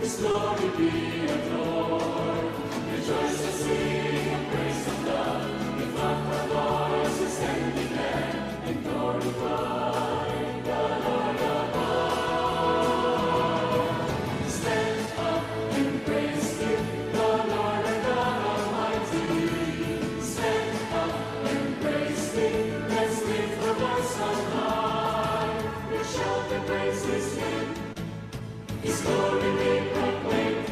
His glory be adored. Rejoice and sing and praise of love. Lift up our voices and declare and glorify the Lord above. Stand up and praise Him, the Lord our God Almighty. Stand up and praise Him. Let's lift our voice on high. We shout and praise His name. His glory be proclaimed.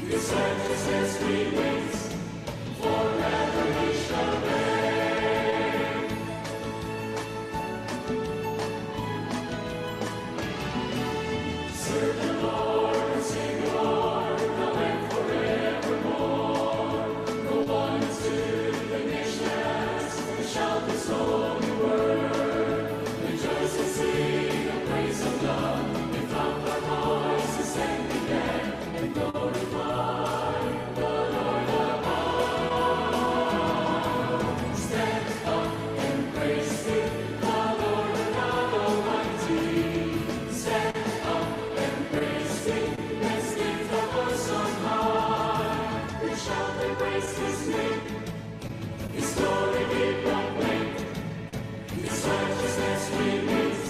His righteousness remains. Forever He shall reign. Serve the Lord and Savior, now and forevermore. Go on to the nations and shout His holy word. Rejoice and sing the praise of God. Lift up our voices and declare and glorify the Lord above. Stand up and praise Him, the Lord our God Almighty. Stand up and praise Him. Let's lift our voice on high. We shout and praise His name. His glory be proclaimed. His righteousness remains.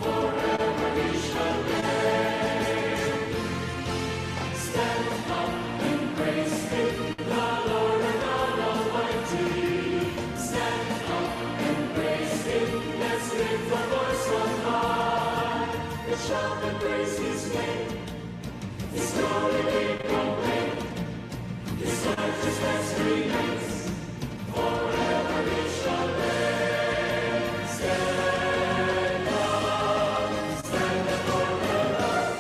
Forever He shall reign. Stand up and praise Him, the Lord our God Almighty. Stand up and praise Him. Let's lift our voice on high. Let's shout and praise His name. His glory be proclaimed. His righteousness remains. Forever He shall reign. Stand up, stand up forever.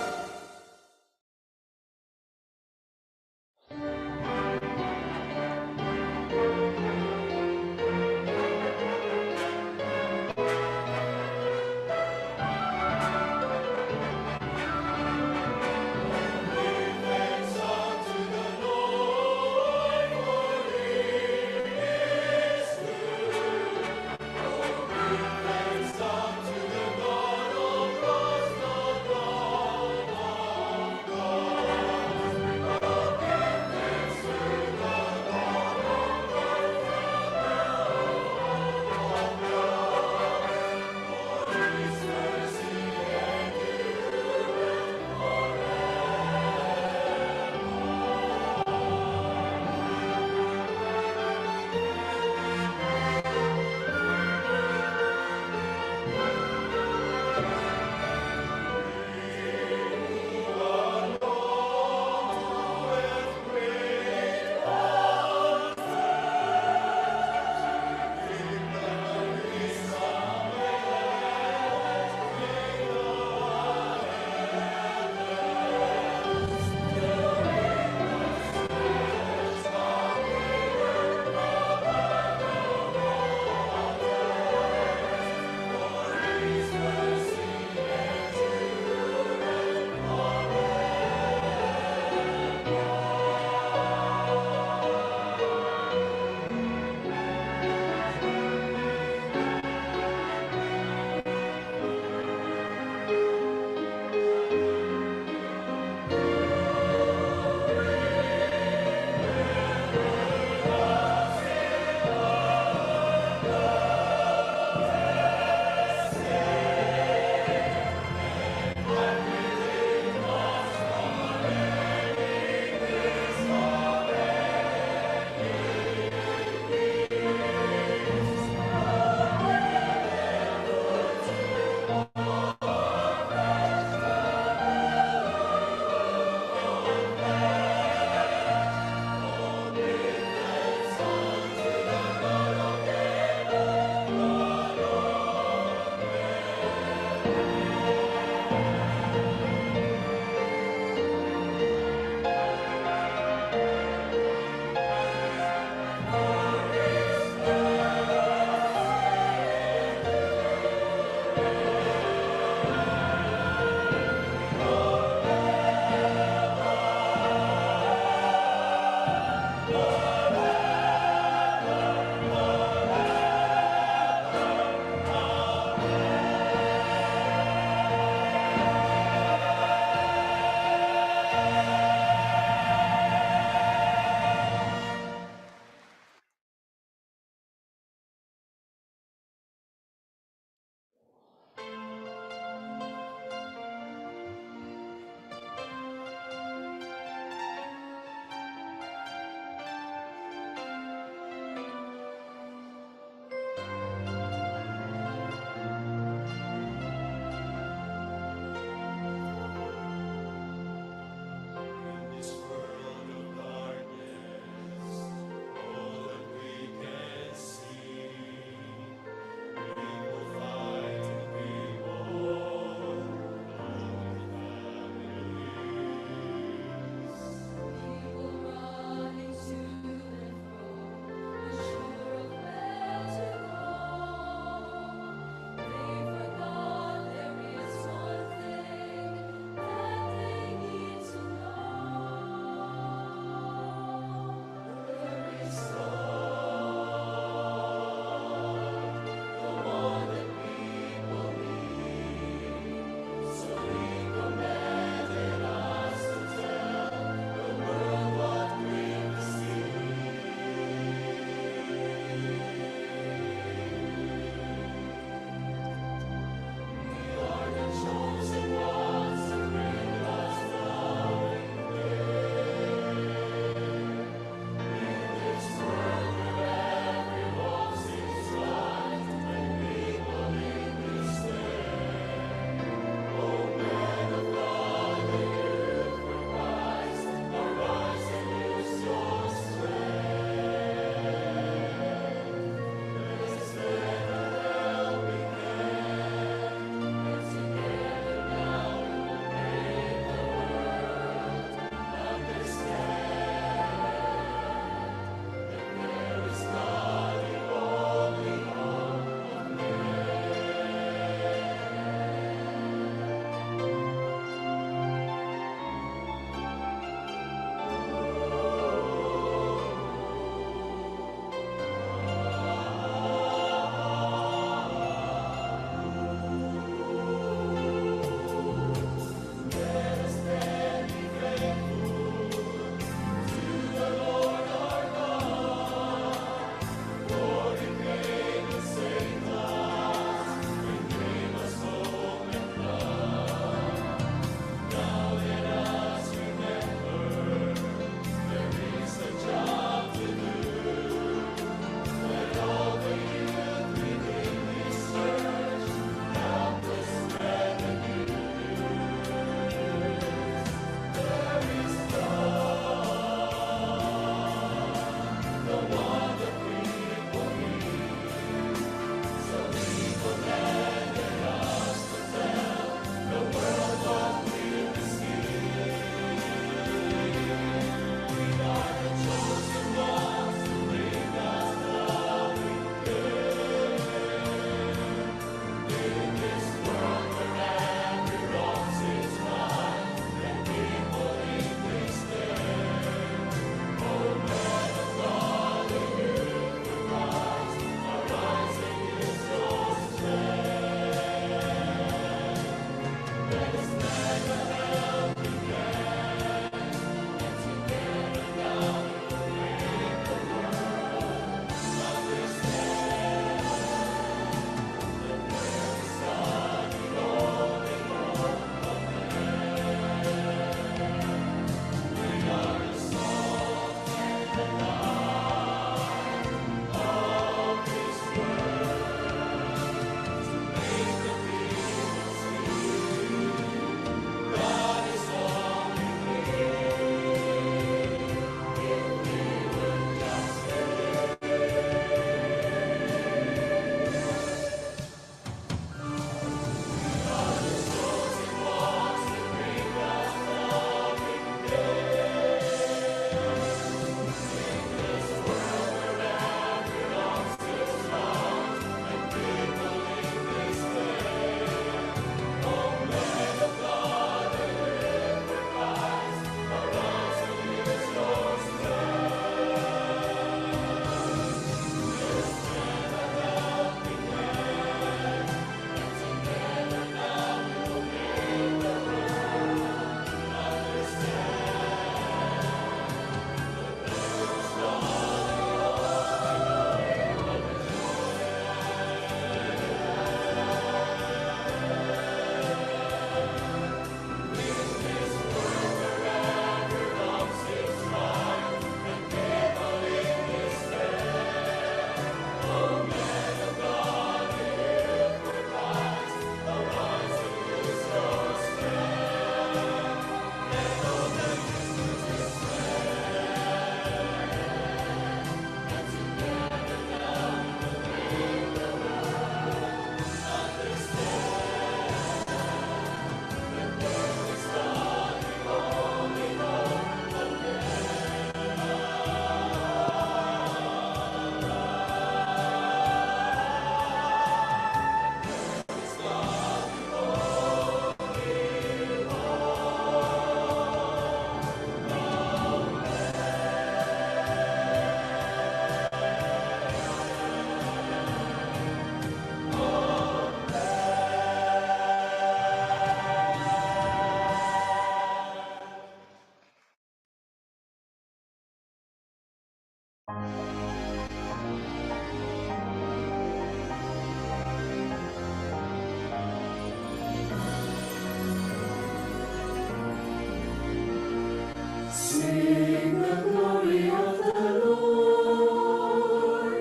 Sing the glory of the Lord.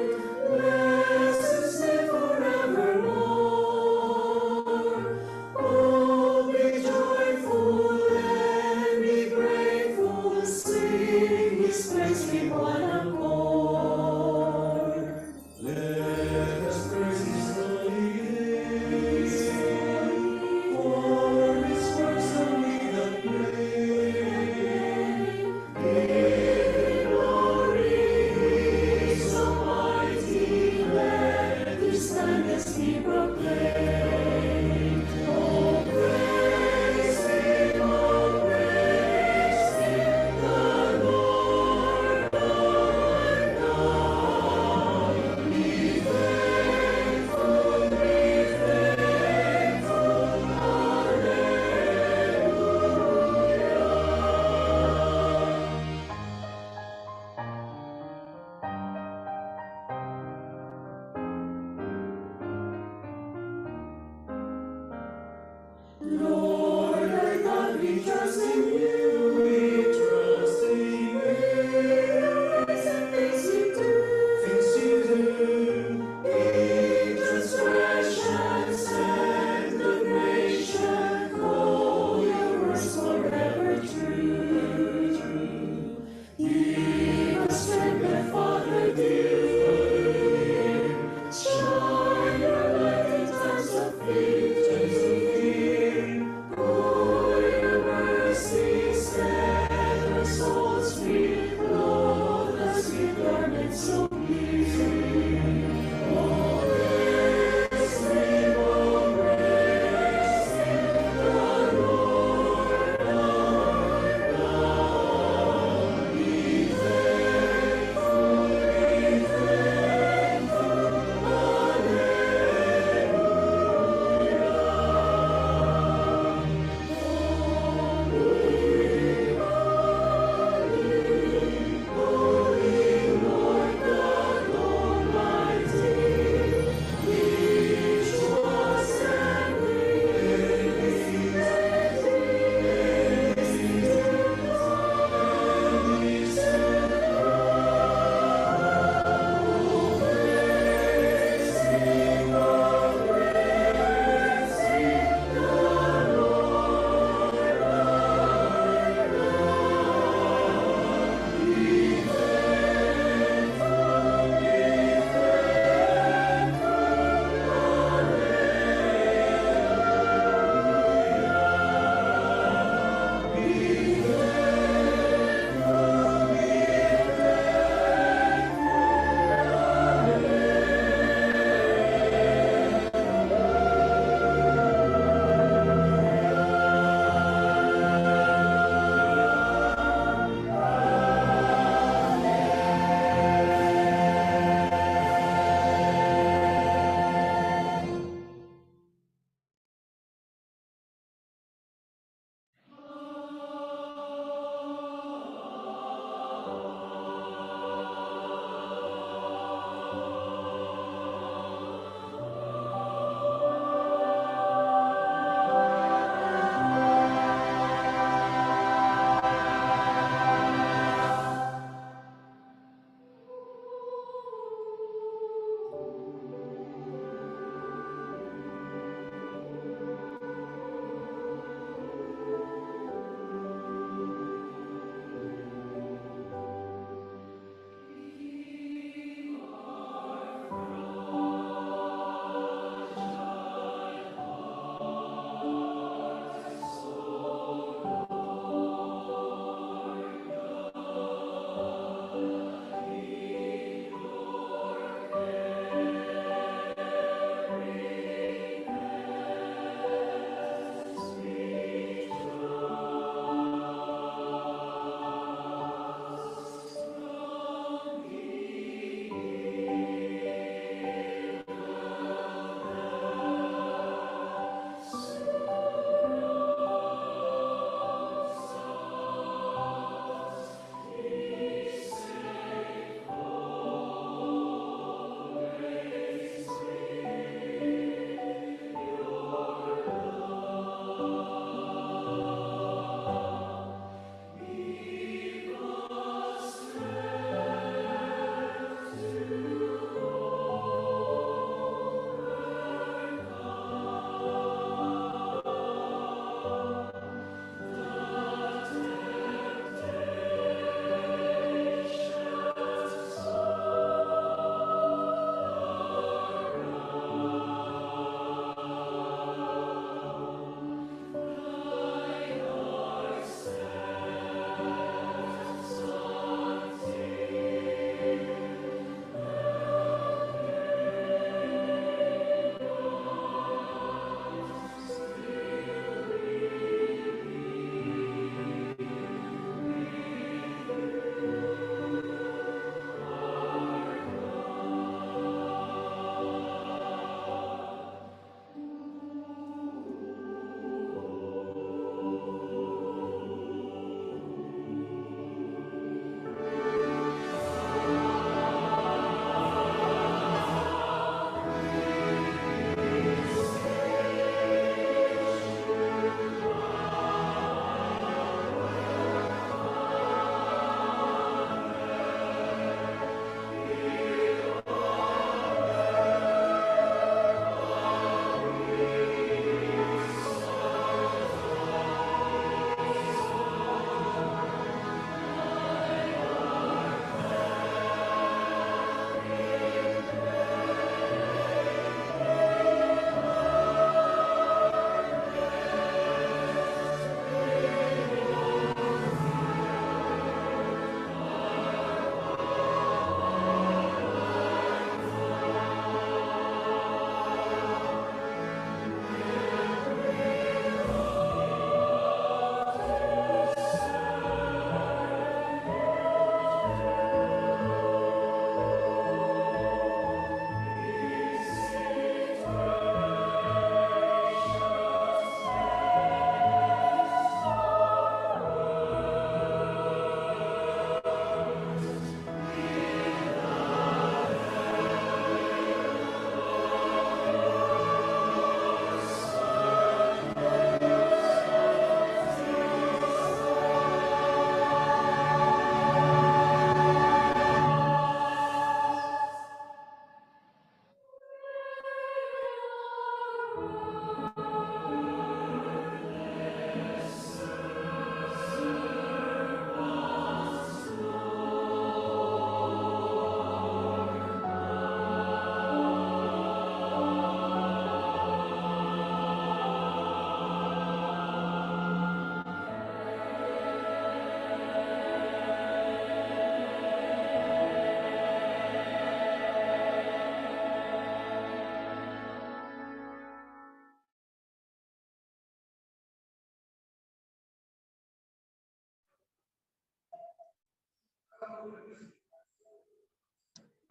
Bless his name forevermore. Oh, be joyful and be grateful. Sing his praise with one accord. Let us praise his holy name, for his works are without blame. Give him glory, he is so mighty. Let his kindness be proclaimed. Oh, praise him, oh, praise him, the Lord our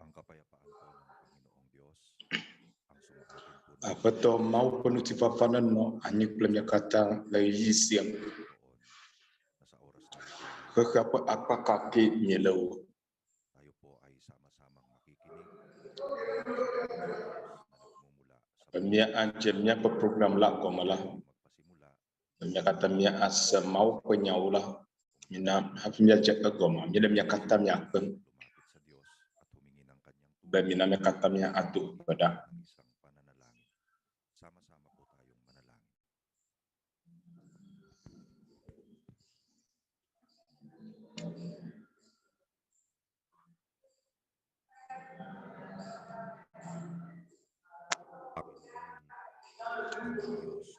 Ang kapayapaan po ng Panginoong Diyos, ang sumaatin po Aƒetɔ Mawu ƒe ŋutifafa nenɔ anyi kple mia katã le ɣeyiɣi sia me. Panginoon na sa oras na ito Xexea ƒe akpa ka kee miele o. tayo po ay sama-samang makikinig na nagmumula sa Mía adze míaƒe program la gɔme la, magpasimula mia katã míase Mawu ƒe nyawo la, mina hafi míadze egɔme míele mia katã míakpem lumapit sa Diyos at humingi ng kanyang be mina mia katã míado gbe ɖa. ng isang pananalangin. Sama-sama po tayong manalangin. Panginoon, aming Diyos,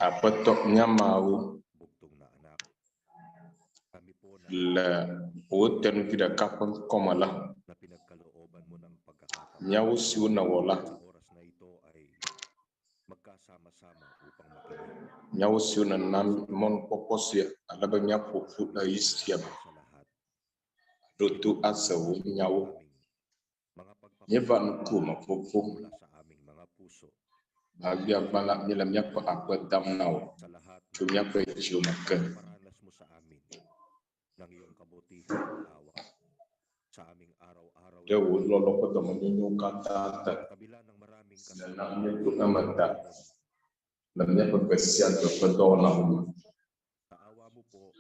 Aƒetɔ mía Mawu bugtong na anak, kami po na, le wò tenuvi ɖeka ƒe ŋkɔme la, na pinagkalooban mo ng pagkakataon míawo siwo nèwɔ la, sa oras na ito ay magkasama-sama upang makinig míawo siwo nèna mɔnukpɔkpɔ sia ale be míaƒo ƒu le ɣeyiɣi sia me sa lahat. ɖo to ase wò nyawo. Aming mga Míeva pagpapala ŋkuwòme fofo. mula sa aming mga puso Gbagbiagba la, míele míaƒe akpe dam na wò sa lahat tso ng míaƒe dziwo me ke. paranas mo sa amin ng iyong kabutihan at awa sa aming araw-araw Ɖe na wò buhay. lɔlɔ ƒe dɔmenyonyo katã ta Sa kabila ng maraming si nèna kasalanan míeto eme ta Panginoon, le míaƒe gbe sia gbe ƒe dɔwɔnawo me. sa awa mo po,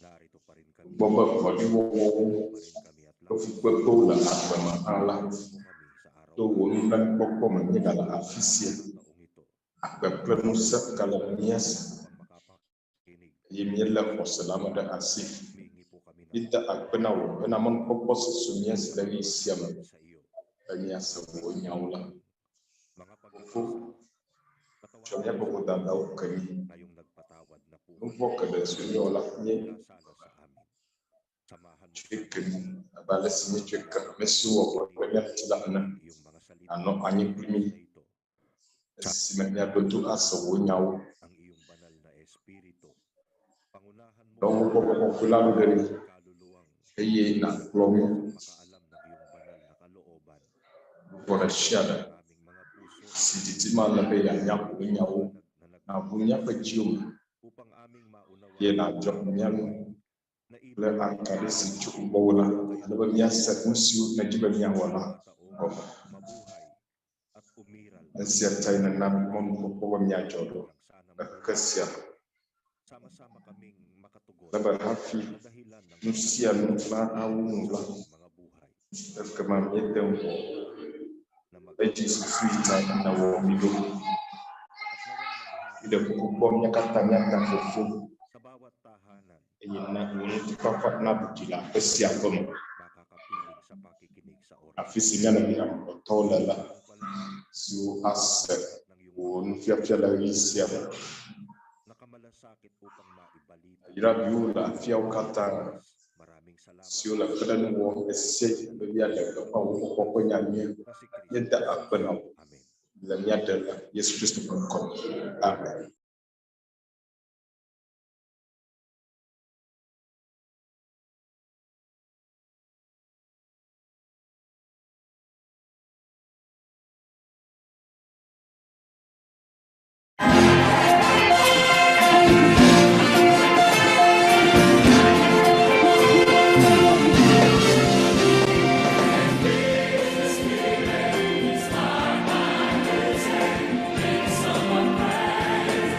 narito pa rin kami. Gbɔ be vɔ̃ɖiwɔwɔwo Buhay pa rin kami at ƒe lakas. fukpekpewo le agbe me hã la, Tulungan mo kami sa to wò araw-araw nublanuikpɔkpɔ me míegale afi sia. ng taong ito Agbe kple ŋusẽ gale mía si upang makapakinig. eye míelé xɔse la me ɖe asi. Humingi po kami ng Míeda akpe na wò bena mɔnukpɔkpɔ si su mía si le ɣeyiɣi sia me sa iyo. be míase wò nyawo la. Mga Fofo, pagkakasala, tsɔ míaƒe patawarin mo sa vodadawo ke mí. ngayong nagpatawad na po Nu kami vɔ̃ geɖe si míewɔ la, míe kasala sa amin. Samahan mo tsɔe kami ke mí abe ale si míetsɔe ke ame siwo wɔ vɔ̃ kple mía ŋuti la ene. ang iyong mga salita Nànɔ anyi kpli mí na ito esime míaɖo to ase wò nyawo. ang iyong banal na espiritu. Pangunahan mo Ɖe wò gbɔgbɔ kɔkɔe la ɖo ɖe mí ang kaluluwang eye nàkplɔ mí makaalam ng iyong banal na kalooban luʋɔ ɖe sia ɖe ang aming mga puso si didim ale be yeanya wò nyawo. na Nàʋu míaƒe dziwo me upang aming eye maunawaan nàdzɔ mía nu na kple ibig akaɖi si tso gbɔwò la ale be míase nu siwo nèdi be míawɔ la mga taong gɔme. mabuhay at umiral Esia tae nèna mɔnukpɔkpɔ be míadzɔ ɖo ng sana le xexe sia me. sama-sama kaming makatugon Ale be hafi sa dahilan ng nu sia nu na awu nu sa la, aming mga buhay ekema míete ŋu wɔ na mag edzi susu yi ta nèwɔ mí ɖo. at nawa maghari Míɖe kuku kpɔ mía katã míata fofo sa bawat tahanan eye na wò ŋutifafa naɖu dzi le aƒe sia ƒe me. makakapiling sa pakikinig sa oras Afi si míanɔ mí amegbetɔwo le la, Ikaw pa lamang siwo ase lahat ng iyong wò nufiafia le ɣeyiɣi sia me. nakamalasakit upang maibalita Yra viwo le afiawo katã Maraming salamat siwo le kpe ɖe nu wɔm ɣe sia ɣi be míaɖe gbeƒã wò xɔxɔ ƒe nyanyuie. na si Kristo. Míeda akpe na wò Amen. le mía Ɖela Yesu Kristo ƒe ŋkɔ me. Amen. Someone pray.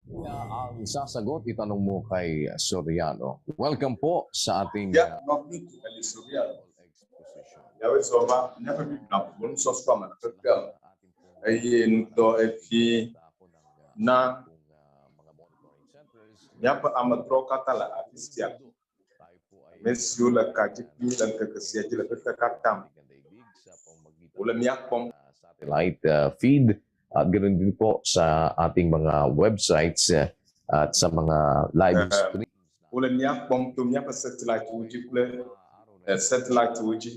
Ang sasagot, itanong mo kay Soriano. Welcome po sa ating Bia nɔviŋutsu Eli Soriano. exposition. Míawoe zɔ va míaƒe Biblia ƒo nusɔsrɔ̃ me le xexea me eye ŋdɔ efi na míaƒe amedzrowo katã le afi sia. Ame siwo le ka dzi kpli mí le ŋkeke sia dzi le xexea katã me. Wole mía kpɔm. Satellite feed at ganoon din po sa ating mga websites at sa mga live streams. Wole mía kpɔm to míaƒe satellitewo dzi kple satellitewo dzi.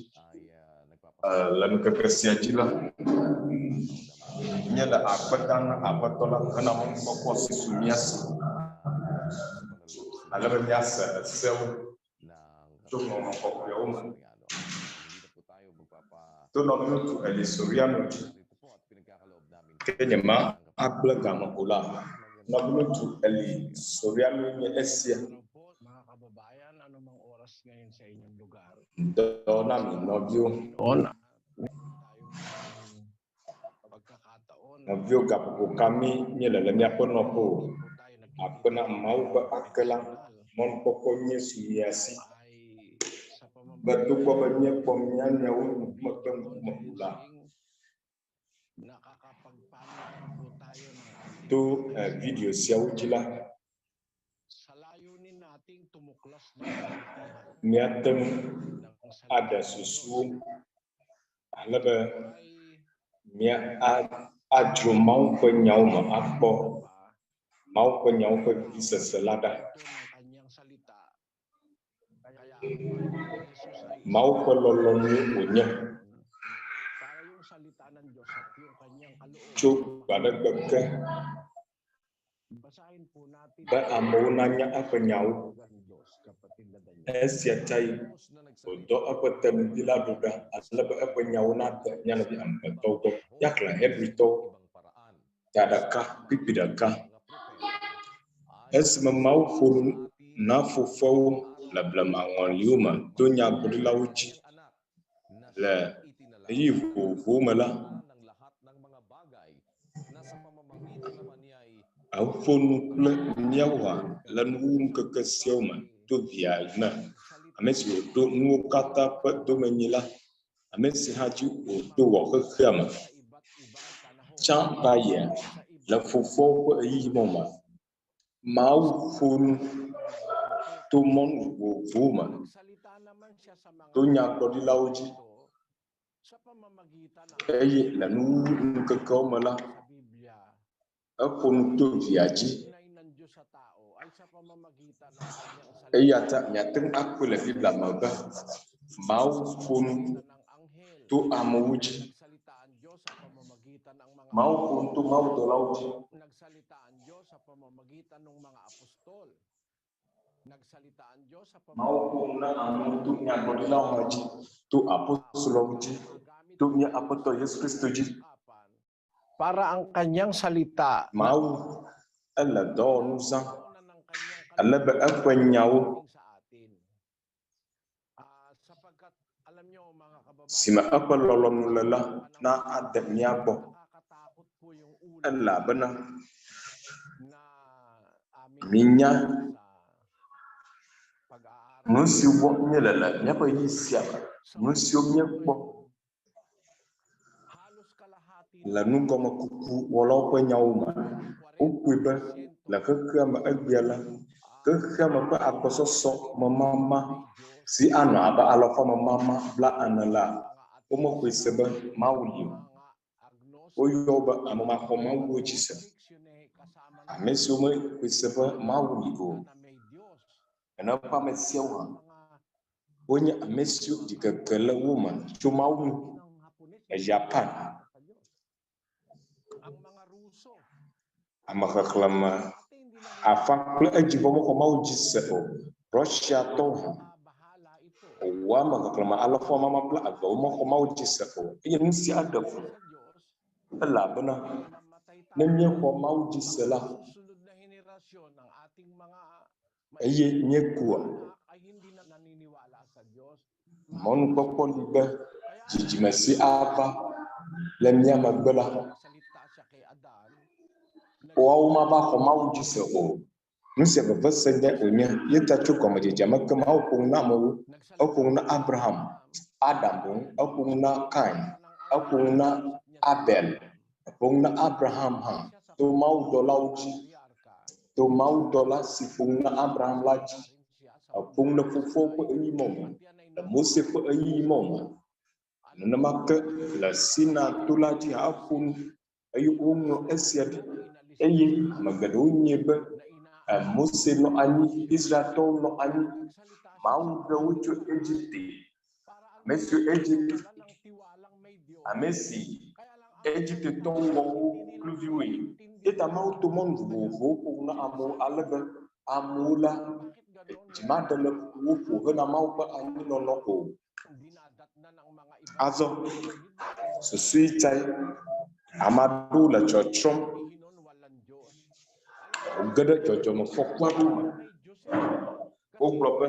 Le ŋkeke sia dzi la, míele akpe dam na Aƒetɔ la hena mɔnukpɔkpɔ si su mía si ale be míase esewo tso Ŋɔŋlɔ Kɔkɔeawo me. To nɔviŋutsu Eli Soriano dzi. Ke nyema agblẽ game o la, nɔviŋutsu Eli Soriano nye esia. Mga kababayan, anumang oras ngayon sa inyong lugar. Dɔ na mi nɔviwo. Noon, tayong pagkakataon. Nɔviwo gaƒoƒo ka mí míele le míaƒe nɔƒe o. Akpe na Mawu ƒe ake la, mɔnukpɔkpɔ nyui su mía si Ay sa be togbɔ be míekpɔ mía nɔewo ŋkume kple ŋkume o la, Nakakapagpalitan po tayo ng ating to video siawo dzi la, sa layunin nating tumuklas ng kabutihan míate ŋu ng salita aɖe ng Diyos susuwo ale be ay mía adzro Mawu ƒe nyawo me akpɔ Mawu ƒe nyawo ƒe vivisese la ɖa. ito ng kanyang salita. Kaya ang Panginoong Jesus ay Mawu ƒe lɔlɔ̃nue wònye para yung salita ng Diyos at yung kanyang kalooban tso gbe aɖe gbe ke Basahin po natin be amewo nanya eƒe nyawo. ang Diyos, kapatid na Daniel. Esia tae wòdɔ eƒe tenuvi la ɖo ɖa ale be eƒe nyawo nade mía nɔvi amegbetɔwo gbɔ. Míaxlẽ Hebritɔwo ta ɖeka kpukpui ɖeka. Esime Mawu ƒo nu na fofoawo le blema ŋɔliwo me to nyagblɔɖilawo dzi le ɣeyiɣi vovovowo me la, eƒo nu kple míawo hã le nuwuwuŋkeke siawo me to via me, ame si wòɖo nuwo katã ƒe domenyila, ame si hã dzi wòto wɔ xexea me. Sa iba't ibang panahon, Tsã va yia, sa iba't le fofoawo ƒe ɣeyiɣi me ma, Mawu ƒo nu to mɔnu vovovowo me Nagsalita naman siya sa mga to nyagblɔɖilawo dzi ito sa pamamagitan ng eye le nuwuwuŋkekewo me la, sa Biblia. eƒo nu to via dzi. Tunay ng Diyos sa tao ay sa pamamagitan ng kanyang salita. Eya ta míate ŋu akpɔe le Biblia me be Mawu ƒo nu Ng anghel. to amewo dzi. Nagsalita ang Diyos sa pamamagitan ng mga Mawu ƒo nu to mawudɔlawo dzi. Nagsalita ang Diyos sa pamamagitan ng mga apostol. Nagsalita ang Diyos sa Mawu ƒo nu na amewo to nyagblɔɖilawo hã dzi, to apostolowo dzi, to mía Aƒetɔ Yesu Kristo dzi. Para ang kanyang salita Mawu ele dɔwɔnu zãm ale be eƒe nyawo sa atin. Ah, sapagkat alam nyo mga kababayan, si me eƒe lɔlɔ̃nu le la na ade mía gbɔ nakakatakot po yung ulo elabena na aming mínya sa pag-aaral. nu si wɔm míele le míaƒe ɣeyiɣi sia me, Sa nu siwo míekpɔ halos kalahati le nugɔmekuku wɔlawo ƒe nyawo me. Wokpɔe be le xexea me egbea la, xexea me ƒe agbɔsɔsɔ memama si anɔ abe alafa memama 40 la, womexɔe se be Mawu li o. Woyɔ wo be ame maxɔ Mawuwo dzi se. Ame siwo mexɔe se be Mawu li o. Nenema ƒe ame siawo hã, wonye ame siwo ɖikeke le wo me tso Mawu ŋu le Japan. Ang mga Ruso, Ame xexlẽme afã kple edzivɔ mexɔ Mawu dzi se o. Russiatɔwo hã bahala ito wowɔ ame xexlẽme alafa mama 20 womexɔ Mawu dzi se o. Eye nu sia ɖe fu sa Diyos, elabena mamatay ne tayo. míexɔ Mawu dzi se la, Susunod na henerasyon ng ating mga eye míekua, anak ay hindi na naniniwala sa Diyos. mɔnukpɔkpɔ li be dzidzime si ava le mía megbe la, Nagsalita siya kay Adan, Woawo mava xɔ Mawu dzi se o. Nu sia veve se nye wònye ye ta tso gɔmedzedzea me ke Mawu ƒo nu na amewo. Eƒo nu na Abraham, Adam boŋ, eƒo nu na Kain, eƒo nu na Abel, eƒo nu na Abraham hã to mawudɔlawo dzi, to mawudɔla si ƒo nu na Abraham la dzi. Eƒo nu le fofoawo ƒe ɣeyiɣi mawo me, le Mose ƒe ɣeyiɣi mawo me. Nenema ke le Sina to la dzi hã eƒo nu eye woŋlɔ esia ɖi eye ame geɖewo nyae be Mose nɔ anyi, Israeltɔwo nɔ anyi, Mawu ɖe wo tso Egipte. Ame siwo Egipte, ame si Egiptetɔwo wɔ wo kluviwoe. Eya ta Mawu to mɔnu vovovowo ƒo nu na amewo ale be amewo la, dzi maɖe le wo ƒo hena Mawu ƒe anyinɔnɔ o. Azɔ, susui tae ame aɖewo le tsɔtsrɔ̃m. Woge ɖe dzɔdzɔmefɔku aɖewo me. Wogblɔ be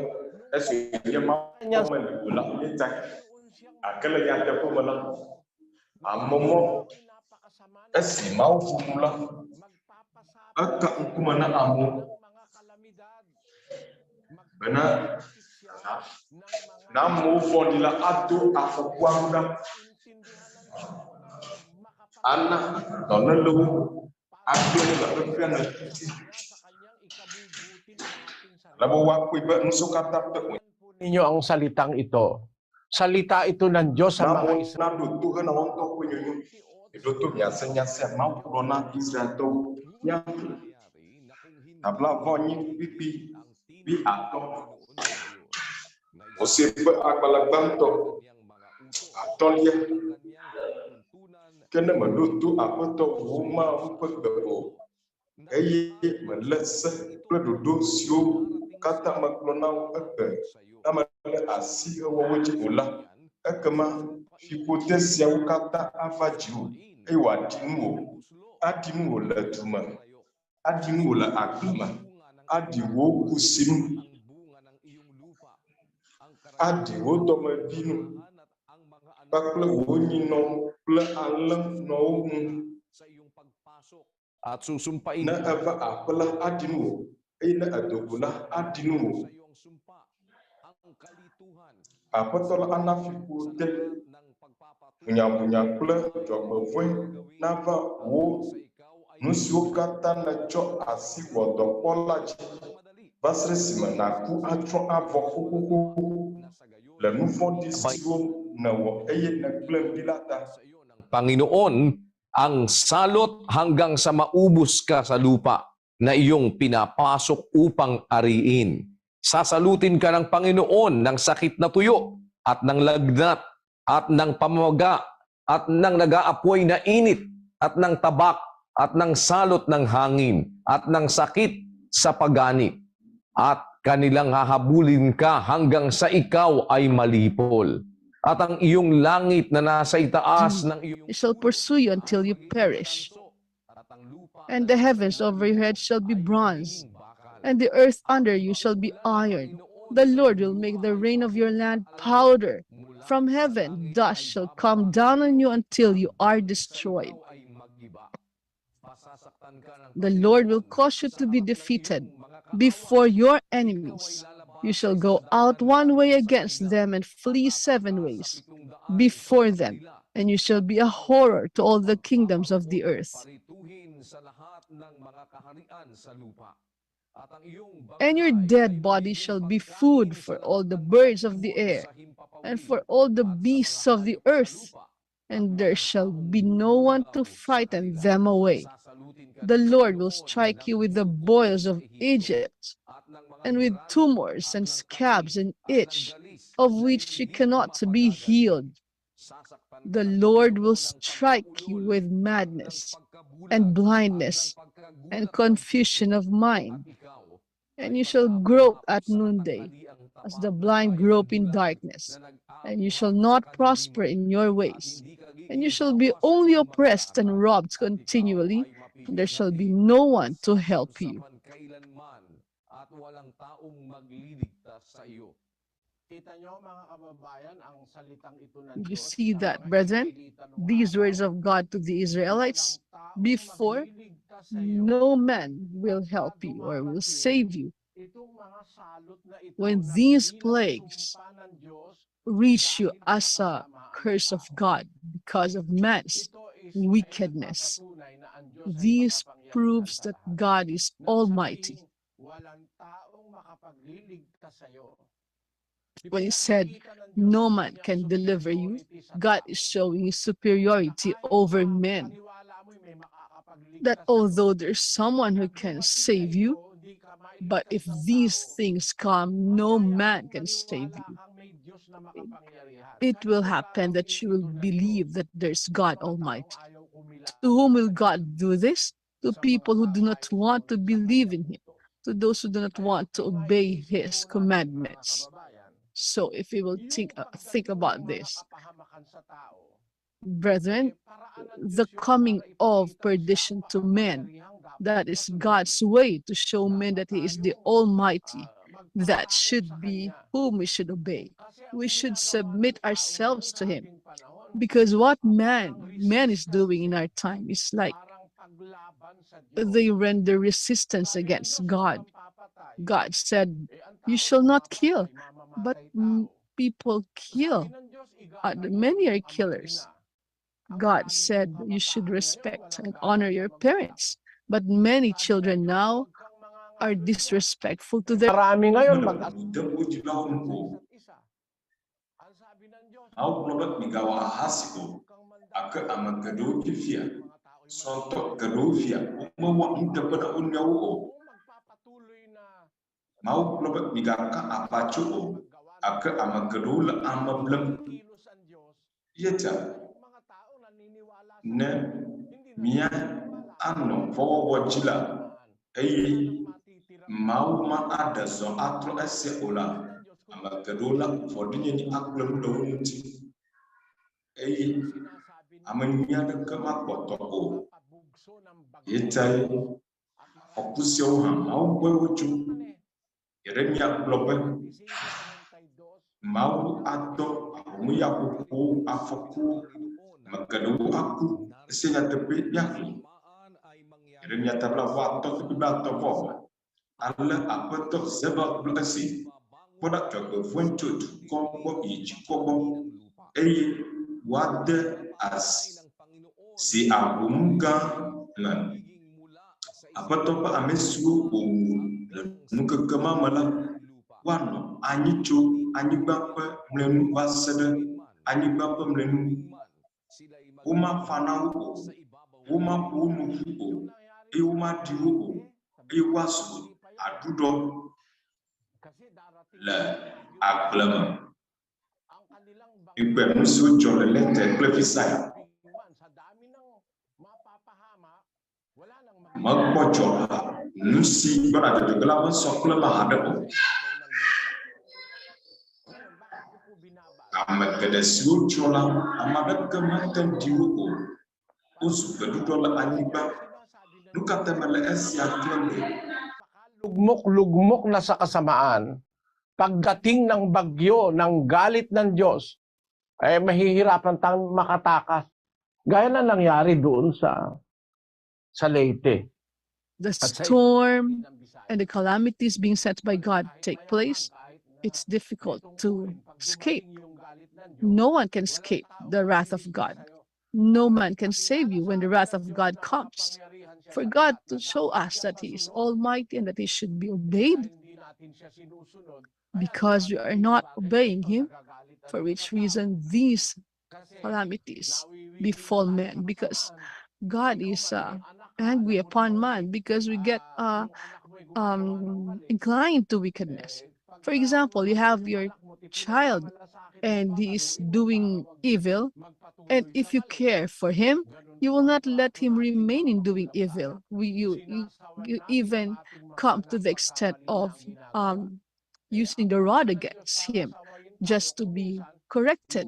esi wònye Mawu meli o la, ye tae. Gake le nyateƒe me la, ame mɔ esi Mawu ƒo nu la, eka ŋkume na amewo bena na amewo vɔ̃ɖi la ado afɔkua nu ɖa, ana dɔléle wo, agblẽ nu le xexea me ŋuti, ale be woakpɔe be nu siwo katã ƒe wònye. Ninyo ang salitang ito. Salita ito ng Diyos sa Na mga amewo Israel. naɖo to hena woa ŋutɔ ƒe nyonyo. Miɖo to miase nya sia Mawu gblɔ na Israeltɔwo. Míaxlẽ ta blaeve-vɔ-enyi kpukpui wuiatɔ̃. Mose ƒe agbalẽ gbãtɔ atɔ̃lia. Ke ne mèɖo to Aƒetɔ wò Mawu ƒe gbe o, eye mèlé se kple ɖoɖo siwo katã megblɔ na wò egbe la me ɖe asi hewɔ wo dzi o la, ekema fiƒode siawo katã ava dziwò, eye wòaɖi nuwò, aɖi nuwò le du me, aɖi nuwò le agble me, aɖi wò kusi nu, aɖi wò dɔmevi nu kpakple wò nyinɔ kple alẽnɔwo ŋu. Ne eva aƒe la, aɖi nuwò, eye ne edo go la, aɖi nuwò. Aƒetɔ la ana fiƒode, ʋunyaʋunya kple dzɔgbevɔ̃e nava wò nu siwo katã nètsɔ asi wɔ dɔ kpɔ la dzi, va se ɖe esime nàku atrɔ avɔ xoxoxo le nu vɔ̃ɖi siwo nèwɔ eye nègblẽm ɖi la ta. Panginoon ang salot hanggang sa maubos ka sa lupa na iyong pinapasok upang ariin. Sasalutin ka ng Panginoon ng sakit na tuyo at ng lagnat at ng pamamaga at ng nag-aapoy na init at ng tabak at ng salot ng hangin at ng sakit sa pagani at kanilang hahabulin ka hanggang sa ikaw ay malipol. At ang iyong langit na nasa itaas ng iyong They shall pursue you until you perish. And the heavens over your head shall be bronze, and the earth under you shall be iron. The Lord will make the rain of your land powder. From heaven, dust shall come down on you until you are destroyed. The Lord will cause you to be defeated before your enemies. You shall go out one way against them and flee seven ways before them, and you shall be a horror to all the kingdoms of the earth. And your dead body shall be food for all the birds of the air and for all the beasts of the earth, and there shall be no one to frighten them away. The Lord will strike you with the boils of Egypt, and with tumors and scabs and itch, of which you cannot be healed. The Lord will strike you with madness and blindness and confusion of mind, and you shall grope at noonday, as the blind grope in darkness, and you shall not prosper in your ways, and you shall be only oppressed and robbed continually, and there shall be no one to help you. You see that, brethren? These words of God to the Israelites before No man will help you or will save you. When these plagues reach you as a curse of God because of man's wickedness, this proves that God is almighty. When he said, "No man can deliver you," God is showing his superiority over men. That although there's someone who can save you, but if these things come, no man can save you. It will happen that you will believe that there's God Almighty. To whom will God do this? To people who do not want to believe in him, to those who do not want to obey his commandments. So if we will think about this, brethren, the coming of perdition to men, that is God's way to show men that he is the Almighty, that should be whom we should obey. We should submit ourselves to him, because what man is doing in our time is like they render resistance against God. God said, "You shall not kill," but people kill. Many are killers. God said you should respect and honor your parents, but many children now are disrespectful to their Marami ngayon Mele mag ʋu dem wo dzilawo nu o. Mawu gblɔ be migawɔ ahasi o gake ame geɖewo fifia, srɔ̃tɔ geɖewo fia womewɔ nuteƒe na wo nɔewo o. Mawu gblɔ be migaka aʋatso o gake ame geɖewo le ame blem. Eya ta ne mía anɔ vɔ̃wɔwɔ dzi la eye Mawu ma aɖe zɔ atrɔ esia o la, ame geɖewo la vɔ̃ɖinyenye agblẽ nu le wo ŋuti eye ame nyui aɖeke makpɔtɔ o. Eya tae afɔku siawo hã Mawu gbɔe wotso. Yeremia gblɔ be Mawu adɔ ahomuyaƒoƒowo, afɔkuwo, ame geɖewo aku. Esia nyateƒe míaxlẽ. Yeremia ta blaeve-vɔ-atɔ̃ kple blaetɔ̃-vɔ-eve. Ale Aƒetɔ Zebaot gblɔ esi, Kpɔ ɖa dzɔgbevɔ̃e tso dukɔ gbɔ yi dziƒo gbɔ eye woade asi ahom gã me. Aƒetɔ ƒe ame siwo wòwu le ŋkeke ma me la, woanɔ anyi tso anyigba ƒe mlɔenu va se ɖe anyigba ƒe mlɔenu. Womafa na wo o, womaƒo wo nu ƒu o, eye womaɖi wo o, eye woazu aɖuɖɔ le agble me. Mikpɔe nu siwo dzɔ le Lete kple Fisaya. Mekpɔ dzɔ nu si gbɔna dzɔdzɔ ge la mesɔ kple eme haɖe o. Ame geɖe siwo tsrɔ̃ la, ame aɖeke mete ŋu ɖi wo o. Wozu gbeɖuɖɔ le anyigba. Nu ka ta mele esia xlẽm ɖo? Lugmok-lugmok na sa kasamaan, pagdating ng bagyo, ng galit ng Diyos, eh mahihirapan tayong makatakas. Gaya na nangyari doon sa Leyte. The At sa storm and the calamities being sent by God take place, it's difficult to escape. No one can escape the wrath of God. No man can save you when the wrath of God comes. For God to show us that He is almighty and that He should be obeyed, because we are not obeying Him, for which reason these calamities befall men, because God is angry upon man, because we get inclined to wickedness. For example, you have your child and he is doing evil, and if you care for him, you will not let him remain in doing evil. You even come to the extent of using the rod against him just to be corrected.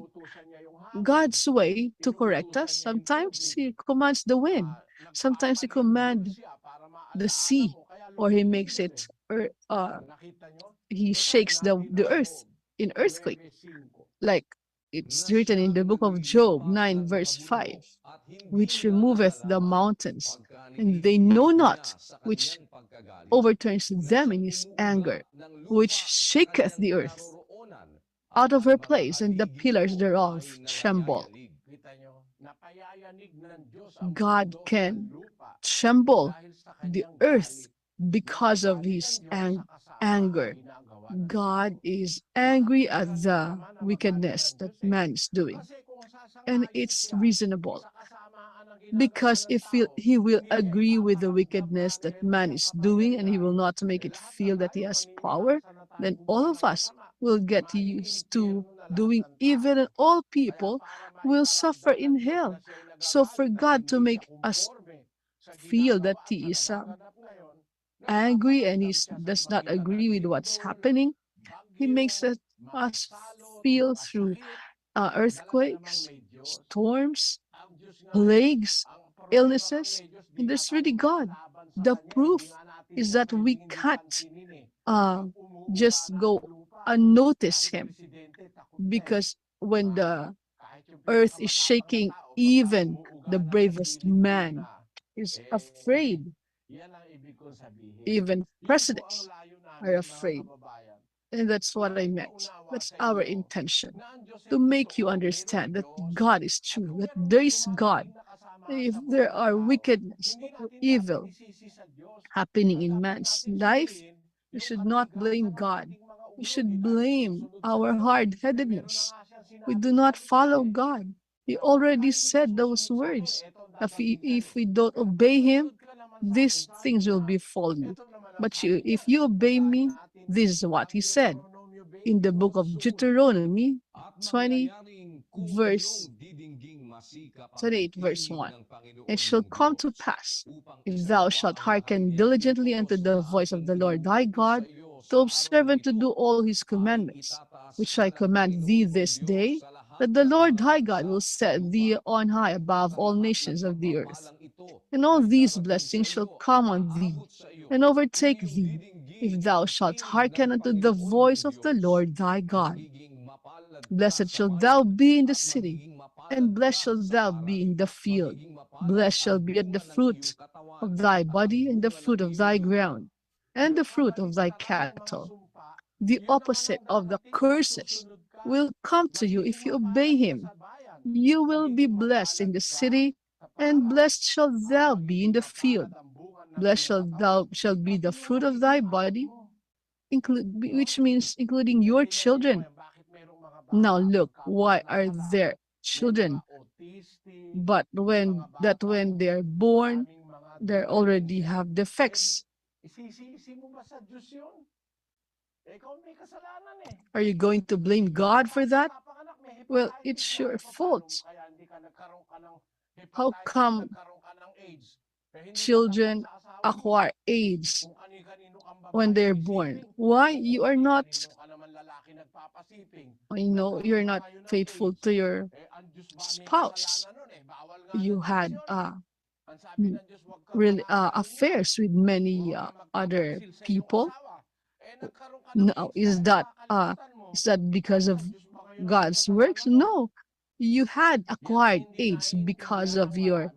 God's way to correct us, sometimes He commands the wind, sometimes He commands the sea, or He makes it, or He shakes the earth in earthquake. Like It's written in the book of Job 9, verse 5, which removeth the mountains, and they know not, which overturns them in his anger, which shaketh the earth out of her place, and the pillars thereof tremble. God can tremble the earth because of his anger. God is angry at the wickedness that man is doing. And it's reasonable, because if he will agree with the wickedness that man is doing, and he will not make it feel that he has power, then all of us will get used to doing evil, and all people will suffer in hell. So for God to make us feel that he is angry and he does not agree with what's happening, he makes us feel through earthquakes, storms, plagues, illnesses. And there's really God. The proof is that we can't just go unnotice him, because when the earth is shaking, even the bravest man is afraid. Even presidents are afraid. And that's what I meant. That's our intention, to make you understand that God is true, that there is God. If there are wickedness or evil happening in man's life, we should not blame God. We should blame our hard-headedness. We do not follow God. He already said those words. If we don't obey him, these things will befall you. But if you obey me, this is what he said in the book of Deuteronomy 20, verse 28, verse 1. It shall come to pass, if thou shalt hearken diligently unto the voice of the Lord thy God, to observe and to do all his commandments, which I command thee this day, that the Lord thy God will set thee on high above all nations of the earth. And all these blessings shall come on thee and overtake thee, if thou shalt hearken unto the voice of the Lord thy God. Blessed shalt thou be in the city, and blessed shalt thou be in the field. Blessed shall be the fruit of thy body, and the fruit of thy ground, and the fruit of thy cattle. The opposite of the curses will come to you if you obey him. You will be blessed in the city, and blessed shalt thou be in the field. Blessed shall be the fruit of thy body, which means including your children. Now look, why are there children? But when they are born, they already have defects. Are you going to blame God for that? Well, it's your fault. How come children acquire AIDS when they're born? Why you are not, you know, you're not faithful to your spouse. You had really affairs with many other people. Now, is that because of God's works? No, you had acquired AIDS because of your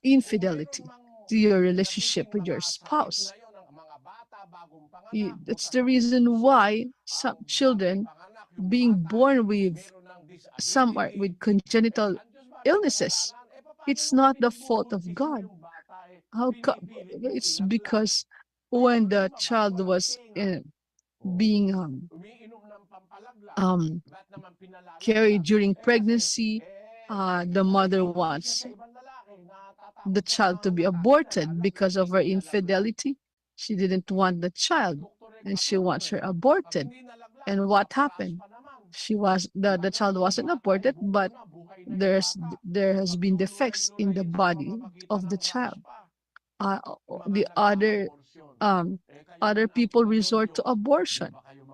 infidelity to your relationship with your spouse. That's the reason why some children being born with, some are with congenital illnesses. It's not the fault of God. How come? It's because when the child was being carried during pregnancy, the mother wants the child to be aborted because of her infidelity. She didn't want the child, and she wants her aborted. And what happened? The child wasn't aborted, but there has been defects in the body of the child. The other people resort to abortion.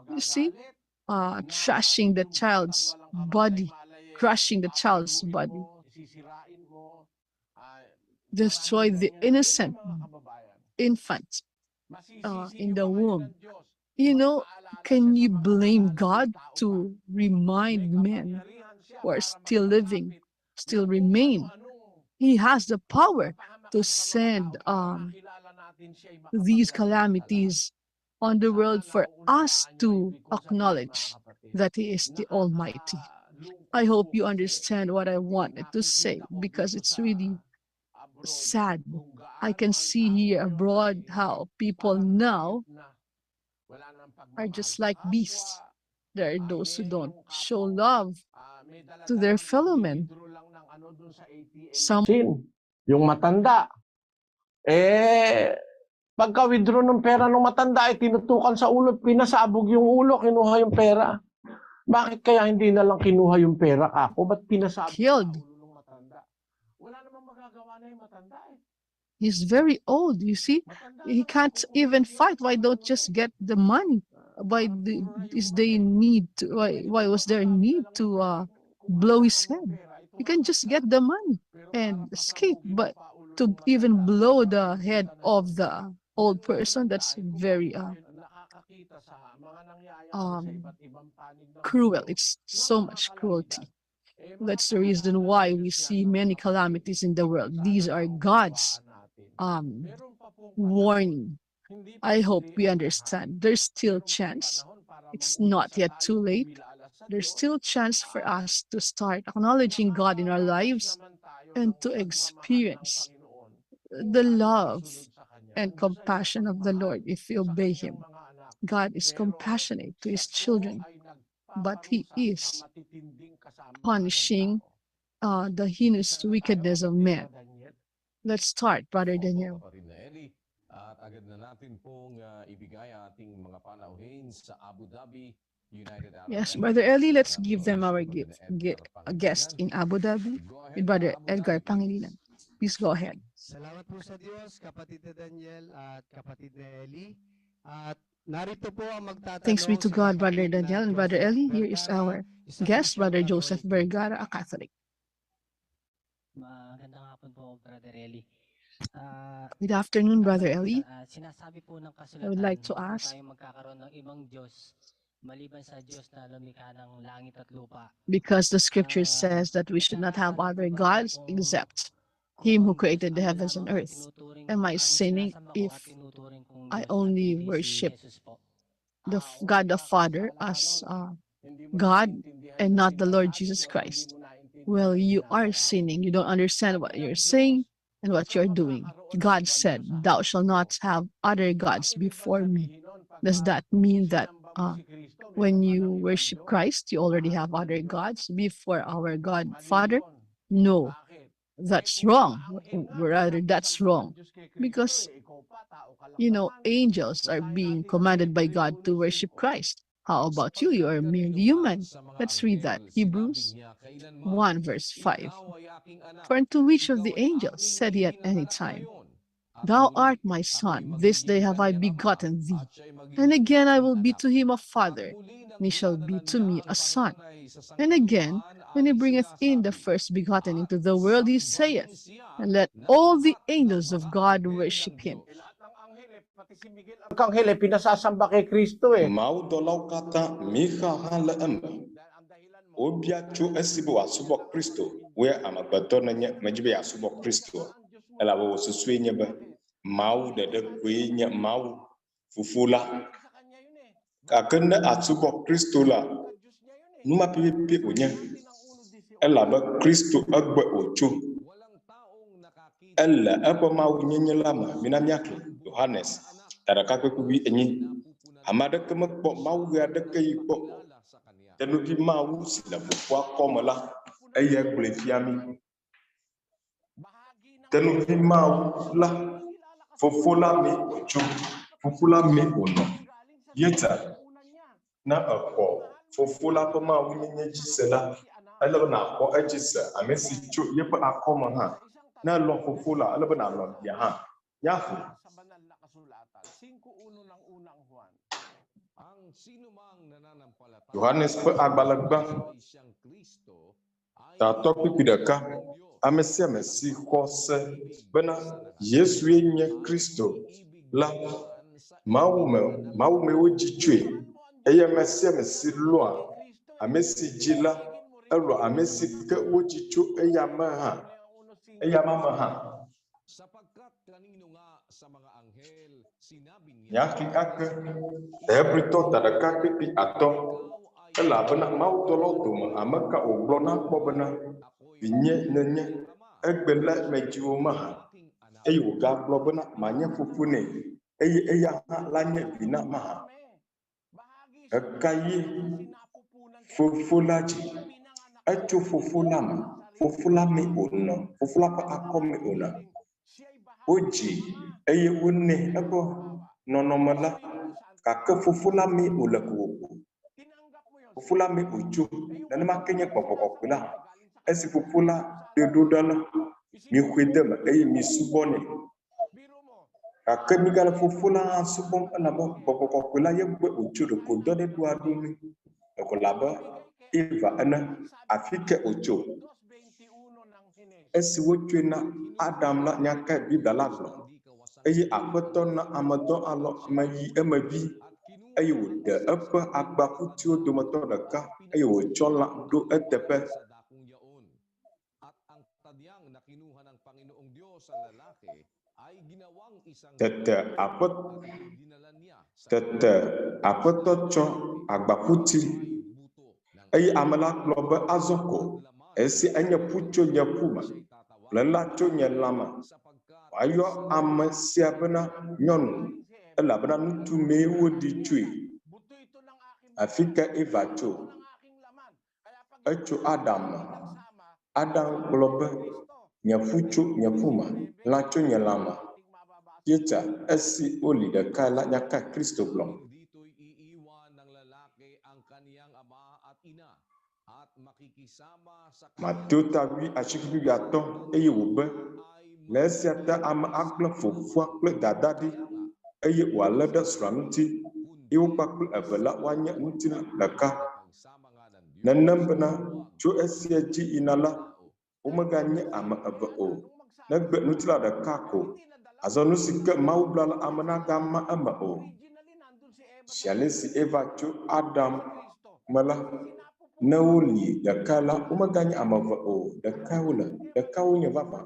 You see, trashing the child's body, crushing the child's body, destroy the innocent infant in the womb. You know, can you blame God to remind men who are still living, still remain. He has the power to send these calamities on the world for us to acknowledge that He is the Almighty. I hope you understand what I wanted to say because it's really sad. I can see here abroad how people now are just like beasts. There are those who don't show love to their fellow men. Some Sin, yung matanda. Eh, pagka-withdraw ng pera ng matanda, ay tinutukan sa ulo, pinasabog yung ulo, kinuha yung pera. Bakit kaya hindi na lang kinuha yung pera ako? Ba't pinasabog sa Killed. ulo ng matanda? Wala namang magagawa na yung matanda eh. He's very old, you see. Matanda He na, can't makukuha even niya fight. yung Why don't ano. just get the money? Why is they need to, why was there need to blow his head? You can just get the money and escape, but to even blow the head of the old person, that's very cruel. It's so much cruelty. That's the reason why we see many calamities in the world. These are God's warning. I hope we understand. There's still chance. It's not yet too late. There's still chance for us to start acknowledging God in our lives and to experience the love and compassion of the Lord if we obey Him. God is compassionate to His children, but He is punishing the heinous wickedness of men. Let's start, Brother Opo, Daniel. kapatid na Eli. At agad na natin pong ibigay ang ating mga panauhin sa Abu Dhabi, United Arab Yes, Emirates. Brother Eli, let's Nandoon give them si our Brother gift, Edgar a guest in Pangilinan. Abu Dhabi Go ahead, with Brother Abu Edgar Dhabi, please. Pangilinan. Please go ahead. Salamat po sa Diyos, kapatid na Daniel at kapatid na Eli. At narito po ang magtatanong Thanks be to si God, Brother kapatid na Daniel and Brother Joseph Eli. Here is Vergara, our isa po guest, siyang Brother Joseph Katoliko. Vergara, a Catholic. Magandang hapon po, Brother Eli. Good afternoon, Brother Eli. Sinasabi po ng I would like kasulatan, to huwag po ask, tayong magkakaroon ng ibang Diyos maliban sa Diyos na lumikha ng langit at lupa. because the scripture says that we should not have Nagkakasala po other ba ako gods kung except kung Him who ang Diyos created the ang heavens and lamang ang earth. tinuturing Am I ang sinning sinasamba ko if at tinuturing kong I Diyos at only hindi si worship Jesus po? the God the Father as God and not the Lord Jesus Christ? Well, you are sinning. You don't understand what you're saying and what you're doing. God said, Thou shalt not have other gods before me. Does that mean that when you worship Christ, you already have other gods before our God Father? No, that's wrong. Rather, that's wrong. Because, angels are being commanded by God to worship Christ. How about you? You are merely human. Let's read that. Hebrews 1 verse 5. For unto which of the angels said he at any time, Thou art my son, this day have I begotten thee. And again I will be to him a father, and he shall be to me a son. And again, when he bringeth in the first begotten into the world, he saith, And let all the angels of God worship him. Arkanghel eh, pinasasamba kay Kristo eh. Mawudɔlawo katã míexa hã le eme. Wobia tso esi be wòasubɔ Kristo. Woe amegbetɔ nenye medzi be yeasubɔ Kristo o. Elabe wò susue nye be Mawu ɖeɖe koe nye Mawu Fofo la. Gake ne asubɔ Kristo la, nu ma pɛpɛpɛ wònye. Elabe Kristo egbɔe wòtso. Ele eƒe mawunyenye la me. Mina míaxlẽ Yohanes ta ɖeka kpekpe enyi. Ame aɖeke mekpɔ Mawu ɣe aɖeke yi kpɔ o. Tenuvi Mawu si le Fofoa kɔme la, eyae gblɔe fia mí. Tenuvi Mawu la, Fofo la mee wòtso. Fofo la mee wònɔ. Yeta ne exɔ Fofo la ƒe mawunyenye dzi se la, ele be nàxɔ edzi se ame si tso yeƒe akɔme hã. Ne elɔ̃ Fofo la, ele be nàlɔ̃ via hã. Míaxlẽ. Sa banal na kasulatan, 5.1 ng unang Juan. Yohanes ƒe agbalẽ gbã, tatɔ kpukpui ɖeka. Ame sia ame si xɔ se bena Yesue nye Kristo la, Mawu me Mawu mee wodzi tsoe eye ame sia ame si lɔ̃a ame si dzi la, Elɔ̃ ame si ke wodzi tso eya me hã, eyama me hã. Nyati ake Hebritɔ ta ɖeka kpikpi atɔ̃, elabena mawudɔlawo dome ame ka wògblɔ na kpɔ bena, Vinye nènye, egbe lae medzi wò mahã? Eye wògagblɔ bena, Manye fofo nɛ, eye eya hã lanye vi nam mahã? Ɣekaɣie Fofo la dzi? Etso Fofo la me. Fofo la mee wònɔ. Fofo la ƒe akɔ mee wònɔ. Wodzii eye wonɛ eƒe nɔnɔme la, gake Fofo la mee wòle kokoko. Fofo la mee wòtso. Nenema ke nye Gbɔgbɔ Kɔkɔe la hã. Esi Fofo la ɖoe ɖo ɖa la, mixɔe de eme eye misubɔnɛ. Gake migale Fofo la hã subɔm elabe Gbɔgbɔ Kɔkɔe la ye gbɔe wòtso ɖeko dɔ ɖe ɖoa ɖo mí. Ɖeko le abe Eva ene. Afi kae wòtso? Esi wotsoe na Adam la, nya kae Biblia la gblɔ? Eye Aƒetɔ na ame dɔ alɔ ame yi eme vi, eye wòɖe eƒe agbaƒutiwo dometɔ ɖeka, eye wòtsɔ lã ɖo eteƒe. Tete aƒe, tete Aƒetɔ tsɔ agbaƒuti, eye ame la gblɔ be, Azɔ ko, esia enye ƒu tso nye ƒu me, kple lã tso nye lã me. Woayɔ ame sia bena nyɔnu, elabena ŋutsu mee woɖi tsoe. Afi kae Eva tso? Etso Adam me. Adam gblɔ be, Nye ƒu tso nye ƒu me, lã tso nye lã me. Pieta, esi woli ɖekae la, nya kae Kristo gblɔ? Mateo ta wui asieke kple wuiatɔ̃, eye wòbe, Le esia ta ame agblẽ fofoa kple dadaa ɖi, eye wòalé ɖe srɔ̃a ŋuti, eye wo kpakple eve la woanye ŋutilã ɖeka. Nenem bena tso esia dzi yina la, womeganye ame eve o, negbe ŋutilã ɖeka ko. Azɔ nu si ke Mawu bla la, ame nagama eme o. Zi ale si Eva tso Adam me la, ne woli ɖekae la, womeganye ame eve o, ɖekae wole, ɖeka wonye vavã.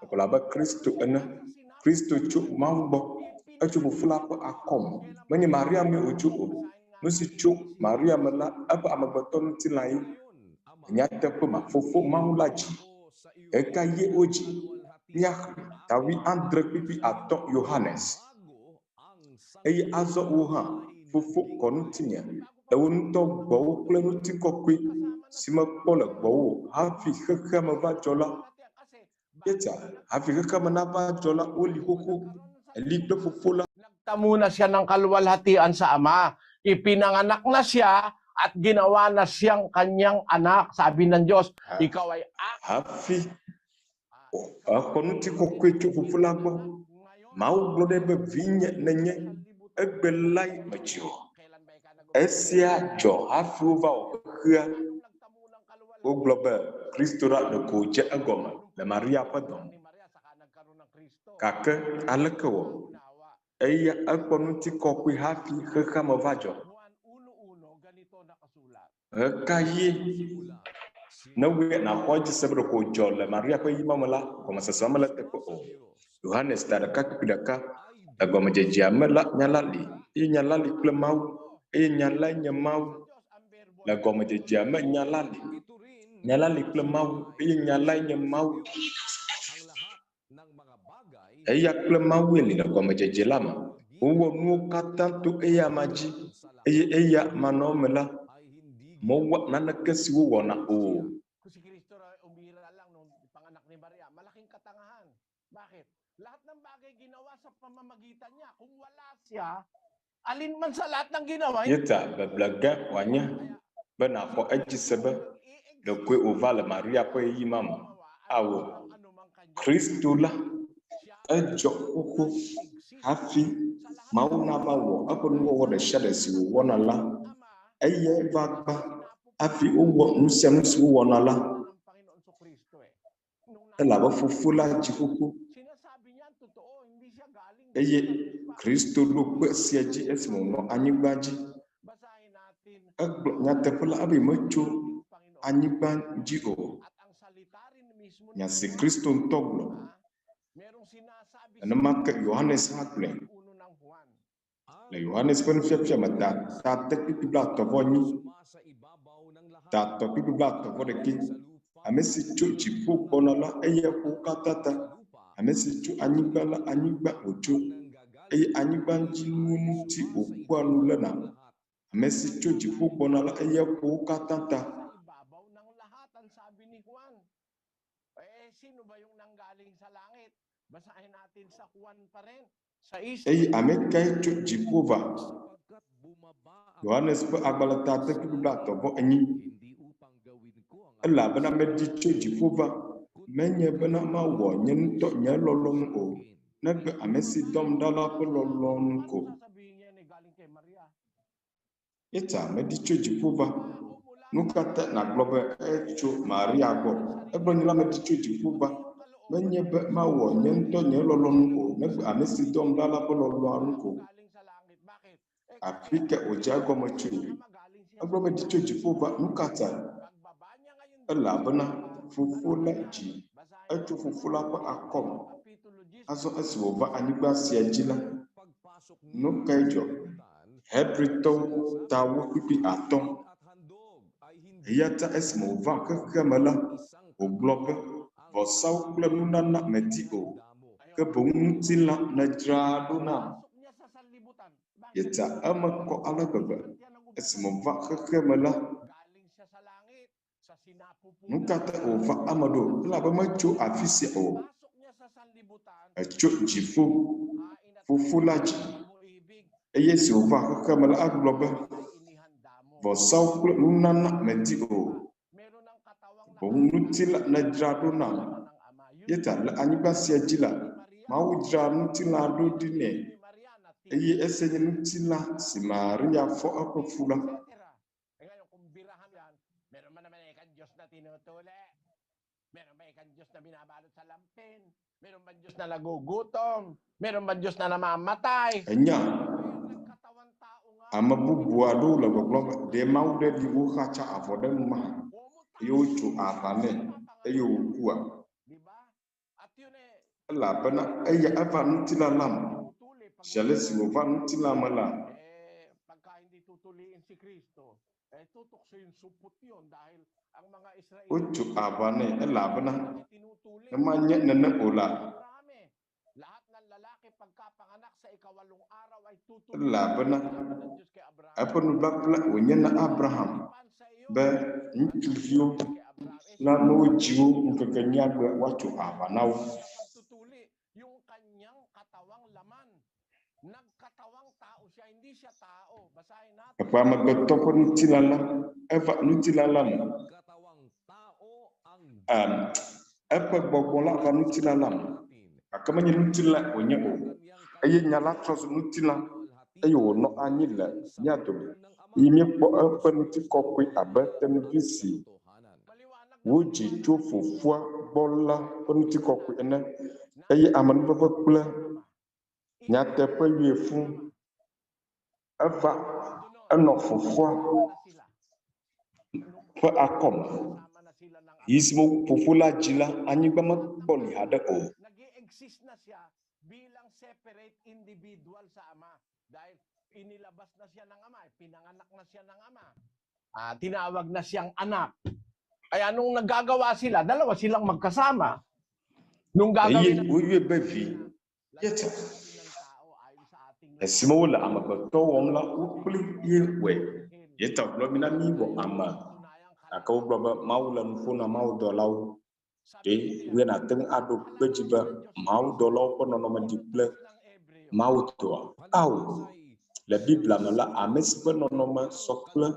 Ɖeko le abe Kristo ene. Kristo tso Mawu gbɔ. Etso Fofo la ƒe akɔme. Menye Maria mee wòtso o. Nu si tso Maria me la, eƒe amegbetɔ ŋutilã ye. Le nyateƒe me, Fofo Mawu la dzi. Ɣekaɣie wodzi? Míaxlẽ ta wuiadre kpikpi atɔ̃ Yohanes. Eye azɔ wò hã, Fofo, kɔ ŋutinye le wò ŋutɔ gbɔwò kple ŋutikɔkɔe si mekpɔ le gbɔwò hafi xexea me va dzɔ la. Peter, hafi xexea me nava dzɔ la, woli xoxo, Eli kple Fofo la. Nagtamo na siya ng kaluwalhatian sa Ama. Ipinanganak na siya at ginawa na siyang kanyang anak. Sabi ng Diyos, ikaw ay Hafi exɔ ŋutikɔkɔe tso Fofo la gbɔ. Mawu gblɔ nɛ be, Vinye nènye, egbe lae medzi wò. Esia dzɔ hafi wova wɔ xexea. Wogblɔ be Kristo la ɖeko wòdze egɔme le Maria ƒe dɔme. Gake aleke wɔ? Eya ekpɔ ŋutikɔkɔe hafi xexeame va dzɔ. Ɣekaɣie ne wòe nàxɔ edzi se be ɖeko wòdzɔ le Maria ƒe ɣeyiɣi ma me la, gɔmesesea mele eteƒe o. Yohanes ta ɖeka kpukpui ɖeka, Le gɔmedzedzea me la, Nya la li, eye Nya la li kple Mawu, eye Nya lae nye Mawu. Le gɔmedzedzea me Nya la li, Nya la li kple Mawu, eye Nya lae nye Mawu. Eya kple Mawue li le gɔmedzedze la me. Wowɔ nuwo katã to eyama dzi, eye eya manɔ eme la, mewɔa naneke si wowɔna o. Yeta beble ge wòanye be nàxɔ edzi se be ɖekoe wòva le Maria ƒe ɣeyiɣi ma me. Ao, Kristo la, edzɔ xoxo hafi Mawu nava wɔ eƒe nuwɔwɔ ɖesiaɖe si wòwɔna la. Eyae va gbã hafi wowɔ nusianu si wowɔna la. Elabe Fofo la dzi xoxo, eye Kristo ɖo kpe esia dzi esime wònɔ anyigba dzi. Egblɔ nyateƒe la ebe metso anyigba dzi o. Nya si Kristo ŋutɔ gblɔ. Nenema ke Yohanes hã gblɔe. Le Yohanes ƒe nufiafia me ta ta ade kpukpui blaetɔ̃ vɔ enyi, ta etɔ̃ kpukpui blaetɔ̃ vɔ ɖekɛ, ame si tso dziƒo gbɔna la, eya ƒo wo katã ta. Ame si tso anyigba la, anyigba wòtso, eye anyigbadzinuwo ŋuti wòkpɔa nu lena. Ame si tso dziƒo gbɔna la, eya ƒo wo katã ta. Eye ame kae tso dziƒo va? Yohanes ƒe agbalẽ ta ade kpukpui blaetɔ̃ vɔ enyi. Elabena meɖi tso dziƒo va, menye bena mawɔ nye ŋutɔ nye lɔlɔ̃nu o, negbe ame si dɔm ɖa la ƒe lɔlɔ̃nu ko. Eta meɖi tso dziƒo va. Nu ka ta nàgblɔ be etso Maria gbɔ? Egblɔ nye la meɖi tso dziƒo va. Menye be mawɔ nye ŋutɔ nye lɔlɔ̃nu o, negbe ame si dɔm ɖa la ƒe lɔlɔ̃nu ko. Afi ka wòdze egɔme tsoe? Egblɔ be ɖi tso dziƒo va. Nu ka ta? Elabena Fofo la dzi etso Fofo la ƒe akɔme. Azɔ esi wòva anyigba sia dzi la, nu kae dzɔ? Hebritɔwo ta wo kpukpui atɔ̃. Eya ta esime wòva xexea me la, wògblɔ be, Vɔsawo kple nunana medi o, ke boŋ ŋutilã nèdzra ɖo nam. Yeta eme kɔ ale gbegbe. Esime wòva xexea me la, nu ka ta wòva eme ɖo? Elabe metso afi sia o. Etso dziƒo, Fofo la dzi. Eye esi wòva xexea me la, egblɔ be, Vɔsawo kple nunana medi o, boŋ ŋutilã nèdzra ɖo nam. Eya ta le anyigba sia dzi la, Mawu dzra ŋutilã ɖo ɖi nɛ, eye esia nye ŋutilã si Maria fɔ eƒe fu la. Ènya, ame bubu aɖewo le gbɔgblɔm be, Ɖe Mawu ɖe li woxatsa avɔ ɖe enu mahã, eye wotso aʋa nɛ, eye wòkua? Elabena eya eva ŋutilã la me. Zi ale si wòva ŋutilã me la, wotso aʋa nɛ elabena ne manye nene o la, elabena eƒe nubabla wònye na Abraham be ŋutsuviwo la ne wodzi wo ŋkeke enyiagbe woatso aʋa na wo. Eƒe amegbetɔ ƒe ŋutilã la, eva ŋutilã la me. Em, eƒe gbɔgbɔ la va ŋutilã la me. Gake menye ŋutilãe wònye o. Eye nya la trɔ zu ŋutilã eye wònɔ anyi le mía dome. Eye míekpɔ eƒe ŋutikɔkɔe abe tenuvi si wodzi tso Fofoa gbɔ la ƒe ŋutikɔkɔe ene. Eye amenuveve kple nyateƒe yɔe fũ. Eva enɔ Fofoa ƒe akɔme. Yi si me Fofo la dzi la, anyigba mekpɔ li haɖe o. Tinawag na siyang anak. Kaya nung naggagawa sila, dalawa silang magkasama. Nung Eye gagawin ng woyɔe be Vi ye tsã. Esime wole amegbetɔ wɔm la, wo kpli ye wɔe. Ye ta wògblɔ be, Mina míwɔ ame. Gake wogblɔ be, Mawu le nu ƒom na mawudɔlawo. Ɖe wòe nàte ŋu aɖo kpe edzi be mawudɔlawo ƒe nɔnɔme ɖi kple Mawu tɔa? Ao! Le Biblia me la, ame si ƒe nɔnɔme sɔ kple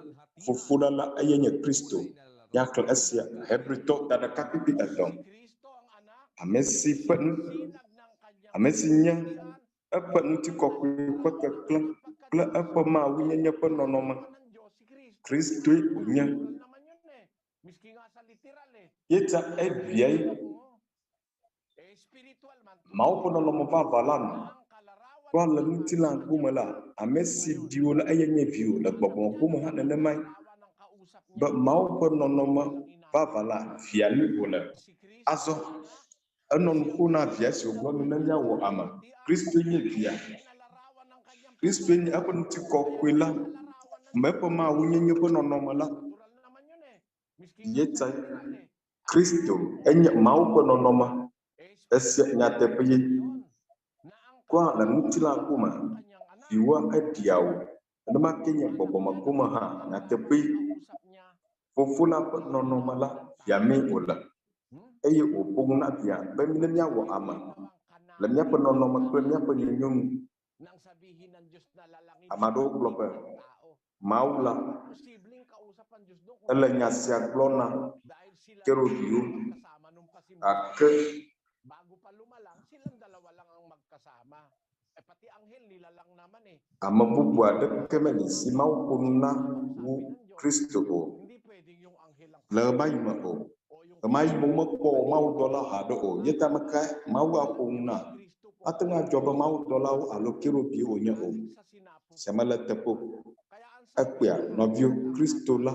Fofo la la, eyae nye Kristo. Míaxlẽ esia Hebritɔ ta ɖeka kpukpui etɔ̃. Ame si ƒe nu, ame si nye eƒe ŋutikɔkɔe ƒe keklẽ kple eƒe mawunyenye ƒe nɔnɔme, Kristoe wònye. Ye ta eviae Mawu ƒe nɔnɔme vavã la nu. Kpɔ le ŋutilã gome la, ame si ɖi wò la, eyae nye viwò. Le gbɔgbɔ gome hã nenemae. be Mawu ƒe nɔnɔme vavã la, Via nue wòle. Azɔ, enɔ nu ƒom na Via si wògblɔ nu ne míawɔ ame. Kristoe nye Via. Kristoe nye eƒe ŋutikɔkɔe la, me eƒe Mawunyenye ƒe nɔnɔme la. Yetsa Kristo enye Mawu ƒe nɔnɔme. Esia nyateƒe ye. Kura le ŋutilã gome, viwòa eɖia wò. Nenema ke nye gbɔgbɔme gome hã nyateƒee. Fofo la ƒe nɔnɔme la, via mee wòle. Eye wòƒo nu na via be ne míawɔ ame le míaƒe nɔnɔme kple míaƒe nyonyo nu. Ame aɖewo gblɔ be, Mawu la, ele nya sia gblɔm na kerubiwo, gake ame bubu aɖeke meli si Mawu ƒo nu na wu Kristo o le ɣemaɣi me o. Ɣemaɣi me womekpɔ mawudɔla haɖe o. Ye ta ame kae Mawu aƒo nu na? Mate ŋu adzɔ be mawudɔlawo alo kerubiwo wònye o. Sia mele eteƒe o. Ekpea, nɔviwo, Kristo la,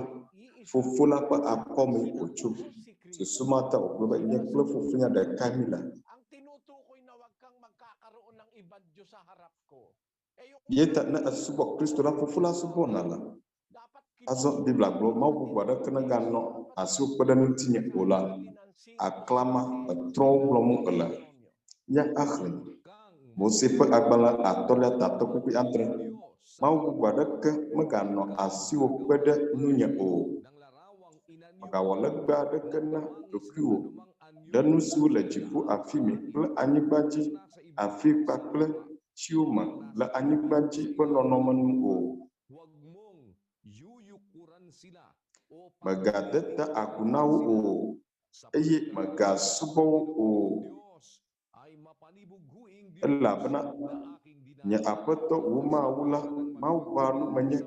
Fofo la ƒe akɔmee wòtso. Susu ma ta wògblɔ be, Nye kple Fofonye ɖekae míele. Ye ta ne èsubɔ Kristo la, Fofo la subɔ nèle. Azɔ Biblia gblɔ, Mawu bubu aɖeke neganɔ asiwò kpe ɖe ŋutinye o la, aklama etrɔ̃wo gblɔm wòle. Mía axlẽ Mose ƒe agbalẽ atɔ̃lia tatɔ kpukpui adre. Mawu bubu aɖeke meganɔ asiwò kpe ɖe ŋunye o. Mègawɔ legbe aɖeke na ɖokuiwò ɖe nu siwo le dziƒo afi mɛ kple anyigba dzi afi kpakple tsiwo me le anyigba dzi ƒe nɔnɔme nu o. Mègade ta agu na wo o, eye mègasubɔ wo o, elabena nye Aƒetɔ, wò Mawu la, Mawu ʋãnu menye,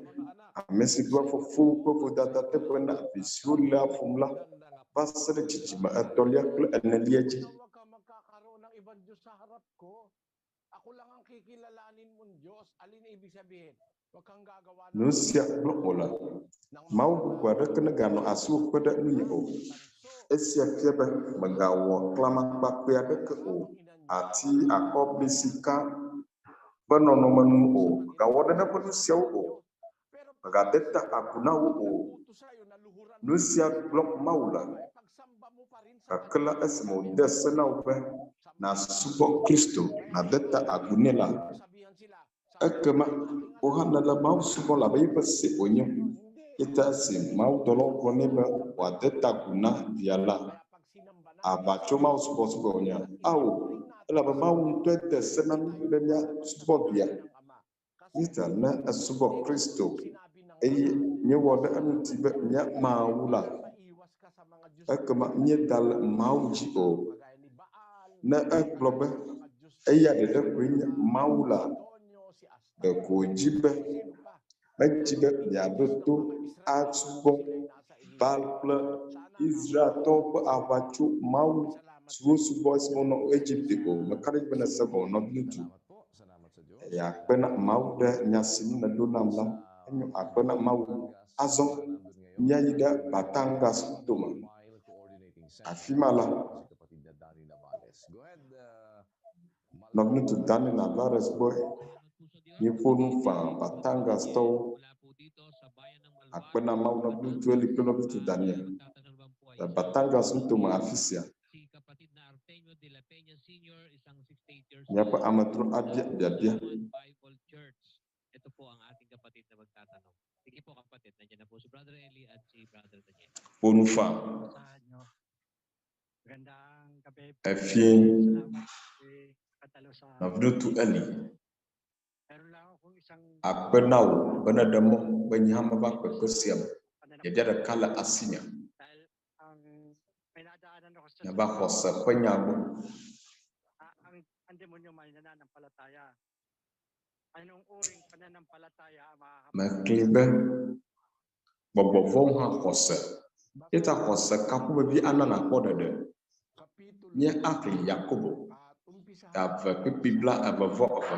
ame si ɖoa fofowo ƒe vodada teƒe na vi siwo léa fum la va se ɖe dzidzime etɔ̃lia kple enelia dzi. Nu sia gblɔm wòle. Mawu bubu aɖeke neganɔ asiwò kpe ɖe ŋunye o. Esia fia be mègawɔ klamakpakpɛ aɖeke o, ati, akɔbli, sika ƒe nɔnɔme nu o. Mègawɔ nane ƒe nu siawo o. Mègade ta agu na wo o. Nu sia gblɔm Mawu le. Gake la, esime wòde se na wò be nàsubɔ Kristo, nàde ta agu nɛ la, ekema wò hã nèle Mawu subɔm abe yeƒe se wònye. Eya ta esi mawudɔlawo gblɔ nɛ be wòade ta agu na Via la, aʋatso mawusubɔsubɔe wònyea? Ao, elabe Mawu ŋutɔe de se na mí be míasubɔ Via. Peter ne esubɔ Kristo eye míewɔ ɖe eŋuti be mía Mawu la, ekema míeda le Mawu dzi o. Ne egblɔ be eya ɖeɖe koe nye Mawu la, ɖeko wòdzi be medzi be miaɖo to asubɔ Baal kple Israeltɔwo ƒe aʋatso mawu siwo subɔ esime wonɔ Egipte o. Meka ɖe edzi be nèse gɔme, nɔviŋutsu. Eya akpe na Mawu ɖe nya si nu nèɖo nam la. Enyo, akpe na Mawu. Azɔ míayi ɖe Batangas tome. Afi ma la, nɔviŋutsu Danny Navares gbɔe míeƒo nu faa Batangastɔwo. Akpe na Mawu nɔviŋutsu Eli kple nɔviŋutsu Daniel le Batangas nutome afi sia. Míaƒe amedzro abia biabia. Ƒo nu faa. Efiẽ nɔviŋutsu Eli, akpe na wò be nèɖe mɔ be nye hã meva kpekpe sia me. Biabia ɖeka le asinye. Míava xɔse ƒe nya gbɔ. Mekli be gbɔgbɔ vɔ̃wo hã xɔse. Eya ta xɔse ka ƒomevi ana nàkpɔ ɖeɖe? Nye axlẽ Yakobo ta eve kpukpui bla eve vɔ eve.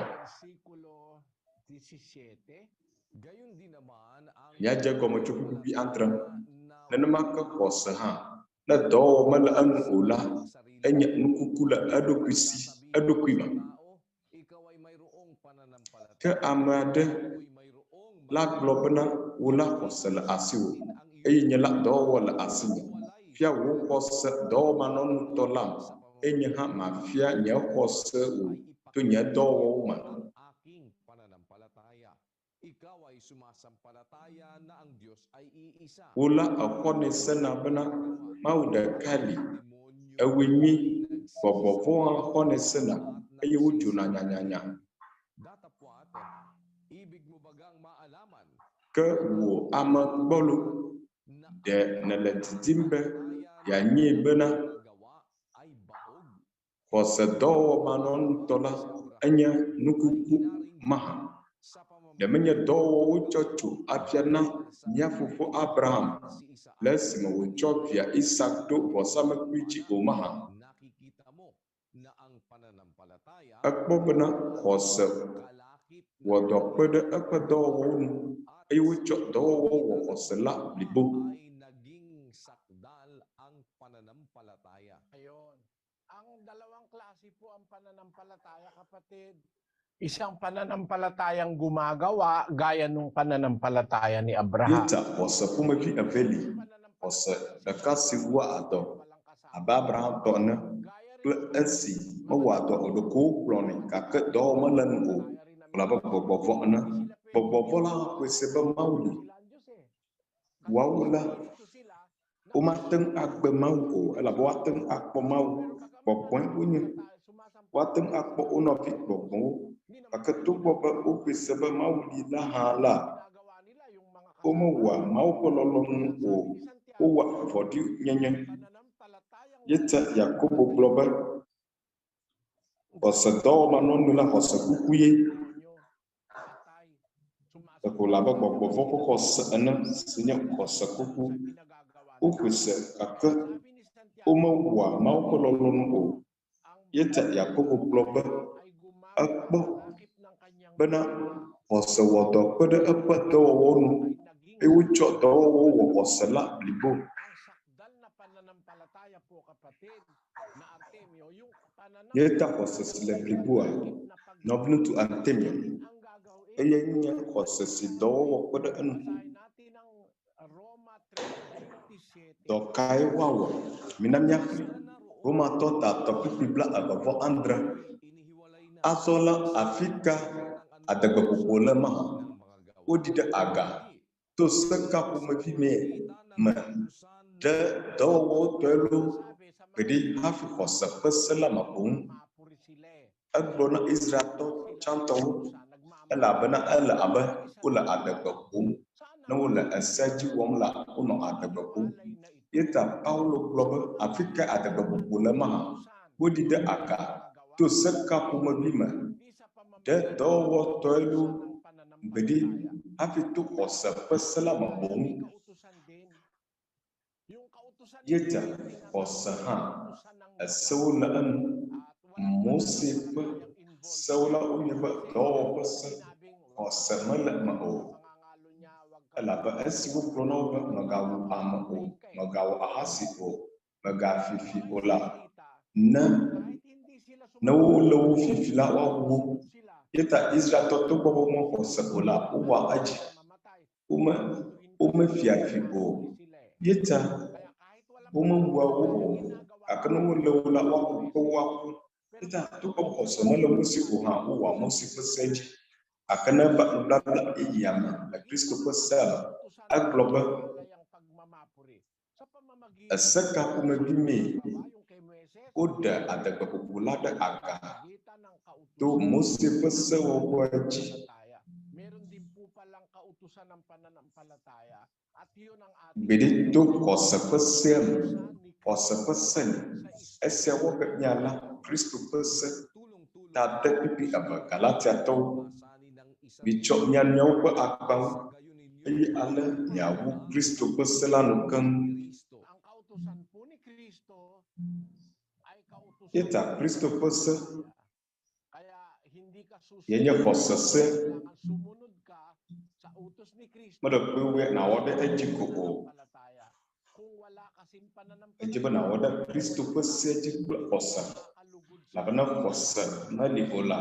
Míadze egɔme tso kpukpui adre. Nenema ke xɔse hã, ne dɔwɔwɔ mele enu o la, enye nukuku le eɖokui si, eɖokui me. Ke ame aɖe la gblɔ bena, Wò la xɔse le asiwò, eye nye la dɔwɔwɔ le asinye. Fia wò xɔse dɔwɔmanɔnutɔ lam, eye nye hã mafia nye xɔse wò to nye dɔwɔwɔwo me. Wò la èxɔnɛ sena bena Mawu ɖekae li, ewɔe nyui, gbɔgbɔ vɔ̃wo hã xɔnɛ sena eye wodzona nyanyanya. Ke wò ame gbɔlo, ɖe nèle didim be yeanyee bena xɔse dɔwɔwɔmanɔŋutɔ la enye nukuku mahã? Ɖe menye dɔwɔwɔ wotsɔ tso afia na mía fofo Abraham le esime wòtsɔ via Isak ɖo vɔsamlekpui dzi o mahã? Ekpɔ bena xɔse wɔ dɔ kpe ɖe eƒe dɔwɔwɔwo ŋu, eye wotsɔ dɔwɔwɔ wɔ xɔse la blibo. Isang pananampalatayang gumagawa gaya nung pananampalataya ni Abraham. Míetsa xɔse ƒomevi eve li, xɔse ɖeka si wɔa dɔ abe Abraham tɔ ene kple esi mewɔa dɔ o, ɖeko wokplɔnɛ gake dɔwɔwɔ mele enu o, wòle abe gbɔgbɔ vɔ̃ ene. Gbɔgbɔ vɔ̃ la hã xɔe se be Mawu li. Woawo la, womate ŋu agbe Mawu o, elabe woate ŋu akpɔ Mawu. Gbɔgbɔe wonye. Woate ŋu akpɔ wo nɔvi gbɔgbɔwo. Gake togbɔ be woxɔe se be Mawu li la hã la, womewɔa Mawu ƒe lɔlɔ̃nu o, wowɔa vɔ̃ɖinyenye. Ye ta Yakobo gblɔ be, Xɔse dɔwɔmanɔnui la xɔse kuku ye. Ɖeko wòle abe gbɔgbɔ vɔ̃ ƒe xɔse ene si nye xɔse kuku. Woxɔe se gake womewɔa Mawu ƒe lɔlɔ̃nu o. Ye ta Yakobo gblɔ be ekpɔ bena xɔse wɔ dɔ kpe ɖe eƒe dɔwɔwɔ nu eye wotsɔ dɔwɔwɔ wɔ xɔse la blibo. Ye ta xɔse si le bliboa, nɔviŋutsu Artemio, eyae nye xɔse si dɔwɔwɔ kpe ɖe eŋu. Dɔ kae woawɔ? Mina míaxlẽ Romatɔ ta etɔ̃ kpukpui blaeve-vɔ-adre. Azɔ la, afika adegbeƒoƒo le mahã? Woɖi ɖe aga to se ka ƒomevi mee me? Ɖe dɔwɔwɔwo tɔe loo gbeɖe hafi xɔse ƒe se la me boŋ? Egblɔ na Israeltɔ tsãtɔwo, elabena ele abe wole adegbe ƒom. Ne wole esea dzi wɔm la, wonɔ adegbe ƒom. Ye ta Paulo gblɔ be, Afi kae adegbeƒoƒo le mahã? Woɖi ɖe aga to se ka ƒomevi me? Ɖe dɔwɔwɔ tɔe loo gbeɖe hafi to xɔse ƒe se la me boŋ? Ye ta xɔse hã, esewo le enu. Mose ƒe sewo la wonye be dɔwɔwɔ ƒe se, xɔse mele eme o. Elabe esi wogblɔ na wo be mègawu ame o, mègawɔ ahasi o, mègafi fi o la, ne ne wolé wo fifi la, woawu wo. Ye ta Israeltɔ togbɔ be womexɔ se o la, wowɔa edzi. Wome womefia fi o. Ye ta womewua wo o. Gake ne wolé wo la, woaƒo kpe wo woaku. Ye ta togbɔ be xɔse mele wo si o hã, wowɔa Mose ƒe se dzi. Gake ne eva nubabla yeyea me le Kristo ƒe sea me, egblɔ be, Ese ka ƒomevi mee woɖe adegbeƒoƒo la ɖe aga to Mose ƒe sewɔwɔa dzi? Gbeɖe to xɔse ƒe sea me, xɔse ƒe se li. Esia wɔ be míala Kristo ƒe se ta de kpukpui eve Galatiatɔwo, Mitsɔ mia nɔewo ƒe agbawo, eye ale miawu Kristo ƒe se la nu keŋ. Eya ta Kristo ƒe se ye nye xɔse se. Meɖe kpɔe wòe nàwɔ ɖe edzi ko o. Edze be nàwɔ ɖe Kristo ƒe sea dzi kple xɔse elabena xɔse meli o la,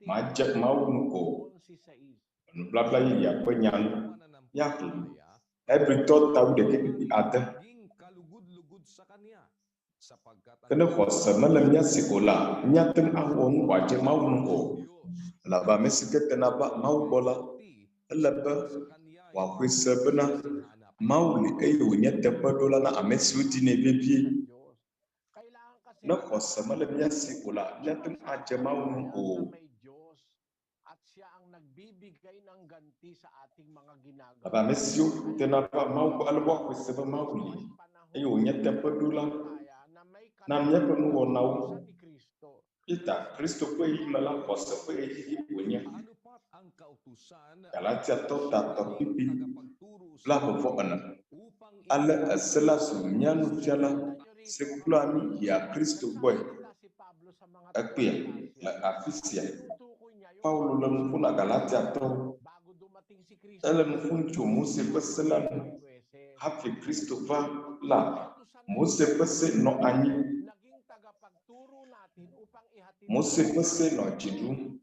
màdze Mawu ŋu o. Le nubabla yeyea ƒe nya nu, míaxlẽ Hebritɔ ta wuiɖekɛ kpukpui ade. Ke ne xɔse mele mía si o la, míate ŋu awɔ nu wòadze Mawu ŋu o. Elabe ame si ke tena va Mawu gbɔ la, ele be wòaxɔe se bena Mawu li eye wònye teƒeɖola na ame siwo dinɛ vevie. Ne xɔse mele mía si o la, míate ŋu adze Mawu ŋu o. Abe ame siwo tena va Mawu gbɔ ale be woaxɔe se be Mawu li eye wònye teƒeɖola na míaƒe nuwɔnawo. Peter, Kristo ƒe ɣeyiɣi me la, xɔse ƒe ɣeyiɣi wònye. Galatiatɔ tatɔ kpikpi blaeve-vɔ-ene. Ale ese la zu mía nufiala si kplɔa mí yia Kristo gbɔe. Egbea, le afi sia, Paulo le nu ƒom na Galatiatɔwo. Ele nu ƒom tso Mose ƒe se la ŋu. Hafi Kristo va la, Mose ƒe se nɔ anyi. Mose ƒe se nɔ dzi ɖum.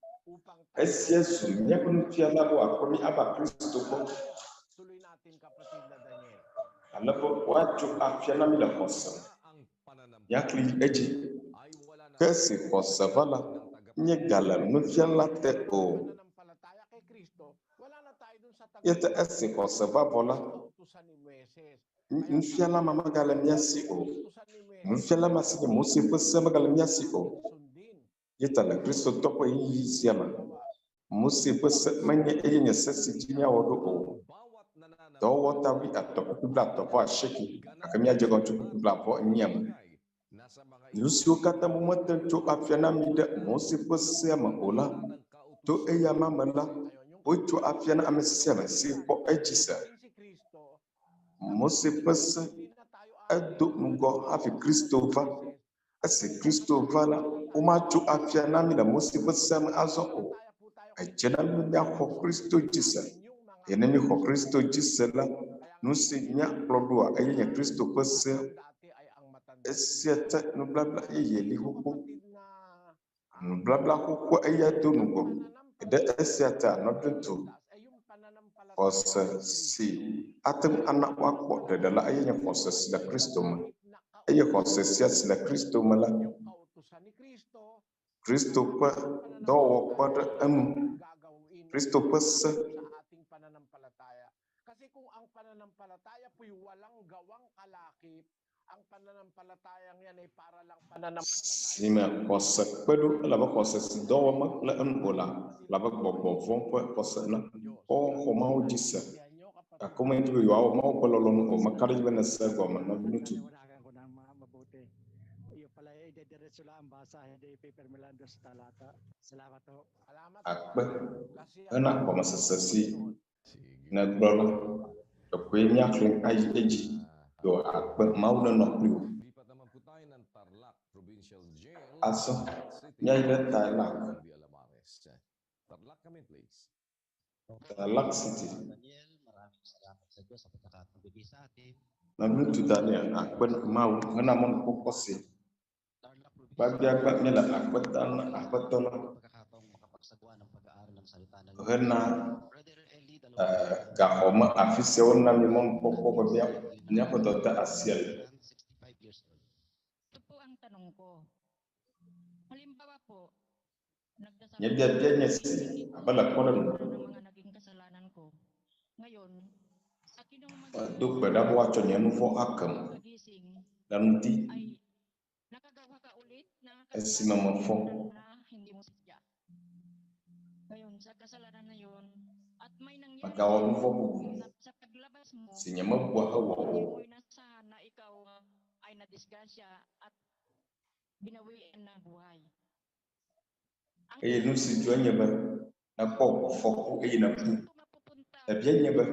Esia zu míaƒe nufiala be wòakplɔ mí ava Kristo gbɔ, ale be woatso afia na mí le xɔse me. Míakli edzi. Ke esi xɔse va la, míegale nufiala te o. Eya ta esi xɔse va vɔ la, nufiala ma megale mía si o. Nufiala ma si nye Mose ƒe se megale mía si o. Eya ta le Kristotɔ ƒe ɣeyiɣi sia me, Mose ƒe se menye eye nye se si dzi míawɔ ɖo o. Dɔwɔwɔ ta wuiatɔ̃ kpukpui blaetɔ̃ vɔ asieke gake míadze egɔme tso kpukpui blaeve enyia me. Nu siwo katã womete ŋu tso afia na mí ɖe Mose ƒe sea me o la, to eyama me la, wotso afia na ame sia ame si xɔ edzi se. Mose ƒe se edo ŋgɔ hafi Kristo va. Esi Kristo va la, womatso afia na mí le Mose ƒe sea me azɔ o. Edze na mí be míaxɔ Kristo dzi se. Eye ne míxɔ Kristo dzi se la, nu si míakplɔ ɖoa eye nye Kristo ƒe sea. Esia te nubabla yeye li xoxo. Nubabla xoxoa eya do ŋgɔ. Ɖe esia ta nɔviŋutsu xɔse si ate ŋu ana woakpɔ ɖeɖe la eye nye xɔse si le Kristo me. Eye xɔse sia si le Kristo me la, Kristo ƒe dɔwɔwɔ kpe ɖe eŋu. Kristo ƒe se si me xɔse kpe ɖo elabe xɔse si dɔ wɔm mekple enu o la le abe gbɔgbɔ vɔ̃ ƒe xɔse ene. Woxɔ Mawu dzi se, gake womedi be yewoawɔ Mawu ƒe lɔlɔ̃nu o. Meka ɖe edzi be nèse egɔme, nɔviŋutsu. Akpe hena gɔmesese si nègblɔ la, ɖekoe míaxlẽ ayi edzi. Ɖo akpe Mawu nenɔ kpli wò. Azɔ míayi ɖe Tarlac, Tarlac City. Nɔviŋutsu Daniel akpe Mawu hena mɔnukpɔkpɔ sia. Gbagbiagba míele akpe dam na Aƒetɔ la hena gaxɔ me afi sia wona mí mɔnukpɔkpɔ be míaƒe dɔdeasia le. Nye biabia nye si, abe le kpɔɖeŋu me, medo gbe ɖa be woatsɔ nye nu vɔ̃ akem le ŋdi esime mefɔ. Megawɔ nu vɔ̃ bubu si nyemebua hewɔ o. Eye nu si dzɔe nye be nèkpɔ ʋufɔku eye nèku. Biabiae nye be,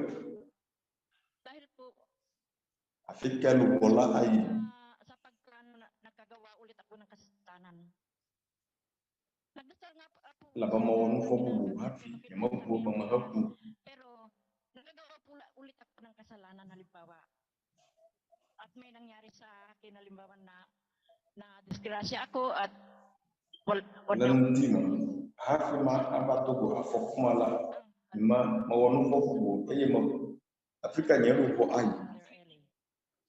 Afi kae luʋɔ la ayi? Elabe mewɔ nu vɔ̃ bubu hafi nyemebu eme meheku. may nangyari sa akin, halimbawa na na disgrasya ako at wal, Le ŋdi me hafi ma ava do go afɔku ma la, me mewɔ nu vɔ̃ bubu eye meku. Afi ka nye luʋɔ ayi?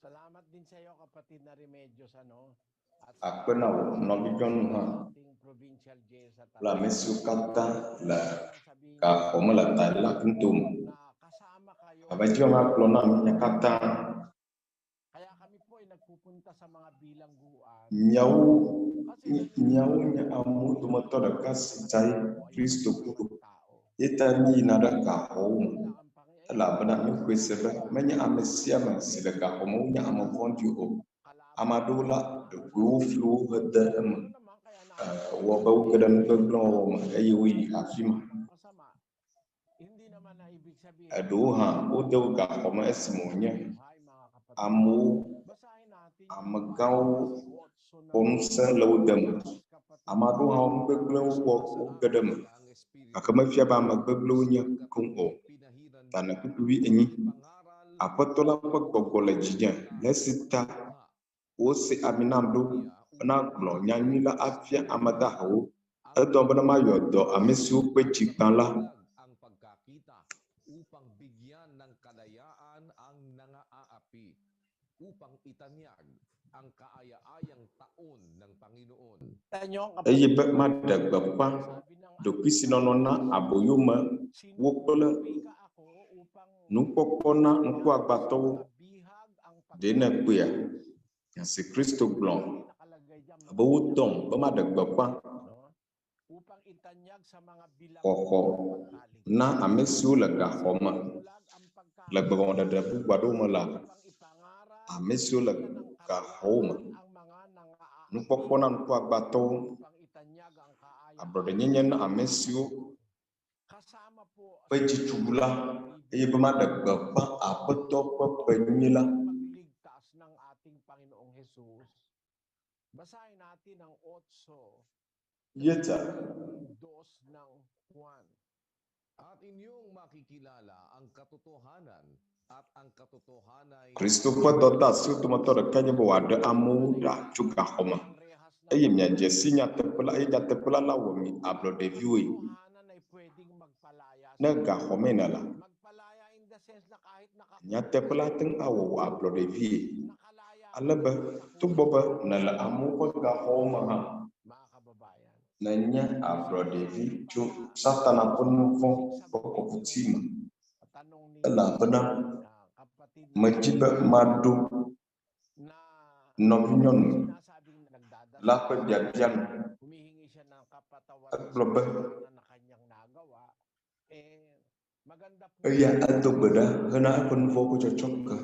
Salamat din sa iyo kapatid na Remedios ano. At Akpe na wò nɔvinyɔnu hã ating provincial jail sa kple ame siwo katã le gaxɔ me le Tarlac nutome. na kasama kayo. Abe dzi be magblɔ na mia katã Kaya kami po ay nagpupunta sa mga bilangguan. miawo miawo nye amewo dometɔ ɖeka si dza ye Kristo ku ɖo. Ye ta míeyina ɖe gaxɔwo me elabena míexɔe se be menye ame sia ame si le gaxɔ me wonye ame vɔ̃ɖi o. Ame aɖewo la, ɖekoe woflu wo hede eme wɔ be woge ɖe nu gbegblẽ wɔwɔ me eye woyi afi ma. Masama. Hindi naman na ibig sabihin Eɖewo hã wode wo gaxɔ me esime wònye amewo, Basahin natin yung amegãwo 8 ng kpɔ ŋusẽ le wo deme. Ame aɖewo hã nu gbegblẽwo wɔ woge ɖe eme gake mefia be ame gbegblẽwo nye koŋ o. Ta ne kpukpui wuienyi. Aƒetɔ la ƒe gbɔgbɔ le dzinye le esi ta wosi ami nam ɖo bena gblɔ nyanyui la afia ame dahewo. Edɔm bena mayɔ dɔ ame siwo kpe dzi gbã la. Ang pagkakita upang bigyan ng kalayaan ang nangaaapi, upang itanyag ang kaaya-ayang taon ng Panginoon. Tanyo, Eye be maɖe gbeƒã ɖokuisinɔnɔ na aboyome wo kple nukpɔkpɔ na ŋkuagbãtɔwo. Ɖe nèkpɔea? Nya si Kristo gblɔ be wodɔm be maɖe gbeƒã upang itanyag sa mga xɔxɔ bilangguan na ame siwo le gaxɔ me le gbegɔmeɖeɖe bubu aɖewo me la, ame siwo le gaxɔwo me, nukpɔkpɔ na ŋkuagbãtɔwo, ablɔɖenyenye na ame siwo Kasama po ƒe dzi tsugu la eye be maɖe gbeƒã Aƒetɔ ƒe ƒe nyui la. Pagligtas ng ating Panginoong Jesus. Basahin natin ang 8 Yeta dos ng Juan. At inyong makikilala ang katotohanan at ang katotohanan ay Kristo ƒe dɔdeasiwo dometɔ ɖeka nye be wòaɖe amewo ɖa tso gaxɔ me eye miadze si nyateƒe la eye nyateƒe la lawɔ mi ablɔɖeviwoe. Katotohanan ay pwedeng magpalaya Ne gaxɔ mee nèle, Magpalaya in the sense na kahit nakakulong nyateƒe la ate ŋu awɔ wò ablɔɖevie nakalaya ale be togbɔ be nèle amewo ƒe gaxɔwo me hã, mga kababayan. nènye ablɔɖevi tso Satana ƒe nu vɔ̃ ƒe kɔkuti me Tanong ni elabena kapatid medzi be maɖo na nɔvinyɔnu sinasabing nagdadasal, la ƒe biabia nu. humihingi siya ng kapatawaran Egblɔ sa be kasalanan na kanyang nagawa, eh, maganda po eya edo gbe ɖa hena eƒe nu vɔ̃wo ƒe tsɔtsɔke.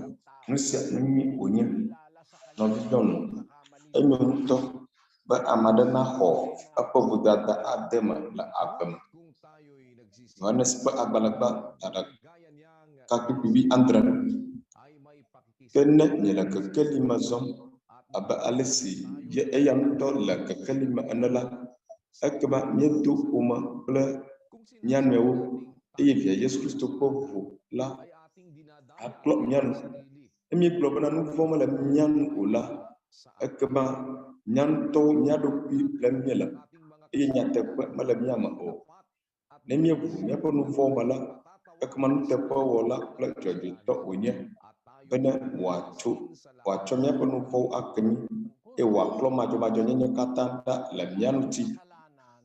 Nu sia nu nyui wònye kilala sa kanya nɔvinyɔnu. pagkakamali Enyo ŋutɔ be ame aɖe naxɔ eƒe vodada ade me le agbe me. kung tayo'y nagsisisi Yohanes ƒe agbalẽ gbãtɔ gaya niyang ɖeka kpukpui wuiadre. ay may Ke pakikisama ne miele kekeli me zɔm abe ale si ye eya ŋutɔ le kekeli me ene la, ekema míedo ƒome kple kung mía sinasabi nɔewo nating eye tayo'y via Yesu Kristo ƒe ʋu la ay ating dinadaya aklɔ ang mía ating nu. sarili Ne míegblɔ bena nu vɔ̃ mele mía nu o la, sa ekema mía ŋutɔwo mía ɖokui blem míele ating mga eye nyateƒe mele mía me o. tapat at Ne míeʋu míaƒe nu vɔ̃wo me la, ekema nuteƒewɔla kple dzɔdzɔetɔ wònye at tayo'y bene wòatso lilinisin sa lahat wòatsɔ míaƒe nu vɔ̃wo ake mí eye wòaklɔ madzɔmadzɔnyenye katã ɖa le mía ŋuti. kasalanan,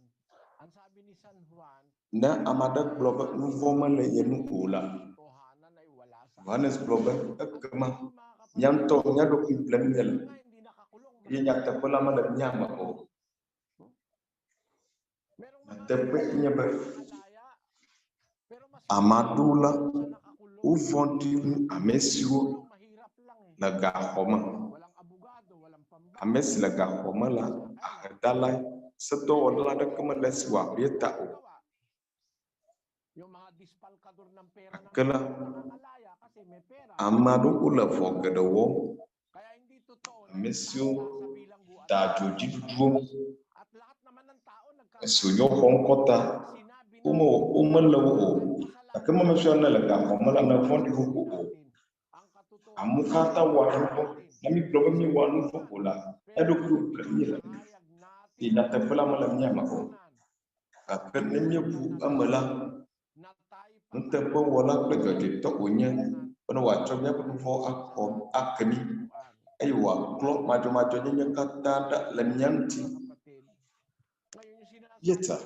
ang sabi ni San Juan, Ne ame aɖe gblɔ be nu vɔ̃ mele ye ŋu o la, katotohanan ay wala sa Yohanes gblɔ be ekema At mga kapatid, mía ŋutɔ mía ɖokui blem míele nga hindi nakakulong, eye nyateƒe la mele mía me o. Merong mga Nyateƒe nye be nakalaya, pero mas ame aɖewo la, sa nakakulong. wovɔ̃ɖi wu ame siwo Kulong mahirap lang eh. le gaxɔ me. Walang abogado, walang pambayad. Ame si le gaxɔ me la, ahedalae, sedɔwɔla aɖeke mele esi wòaʋli eta o. Yung mga dispalkador ng pera ng Gake la, nakakalaya kasi may pera. ame aɖewo wole vɔ geɖe wɔm. Kaya hindi totoo na Ame yung siwo tao nasa bilangguan. da adzo dziɖuɖuwo At lahat naman ng tao esi wònye woxɔ ŋkɔ ta, Sinabi womewɔ womele wo o. Gake mefia ne le gaxɔ me la, ne vɔ̃ɖi xoxo o. Ang katotohanan Amewo katã wɔa nu vɔ̃. Ne mígblɔ be míewɔa nu vɔ̃ o la, eɖokui ble míele, eye nyateƒe la mele mía me o. Gake ne míeʋu eme la, nuteƒewɔla kple dzɔdzɔetɔ wònye bene wòatsɔ míaƒe nu vɔ̃wo akɔ ake mí eye wòaklɔ madzɔmadzɔnyenye katã ɖa le mía ŋuti. Yeta,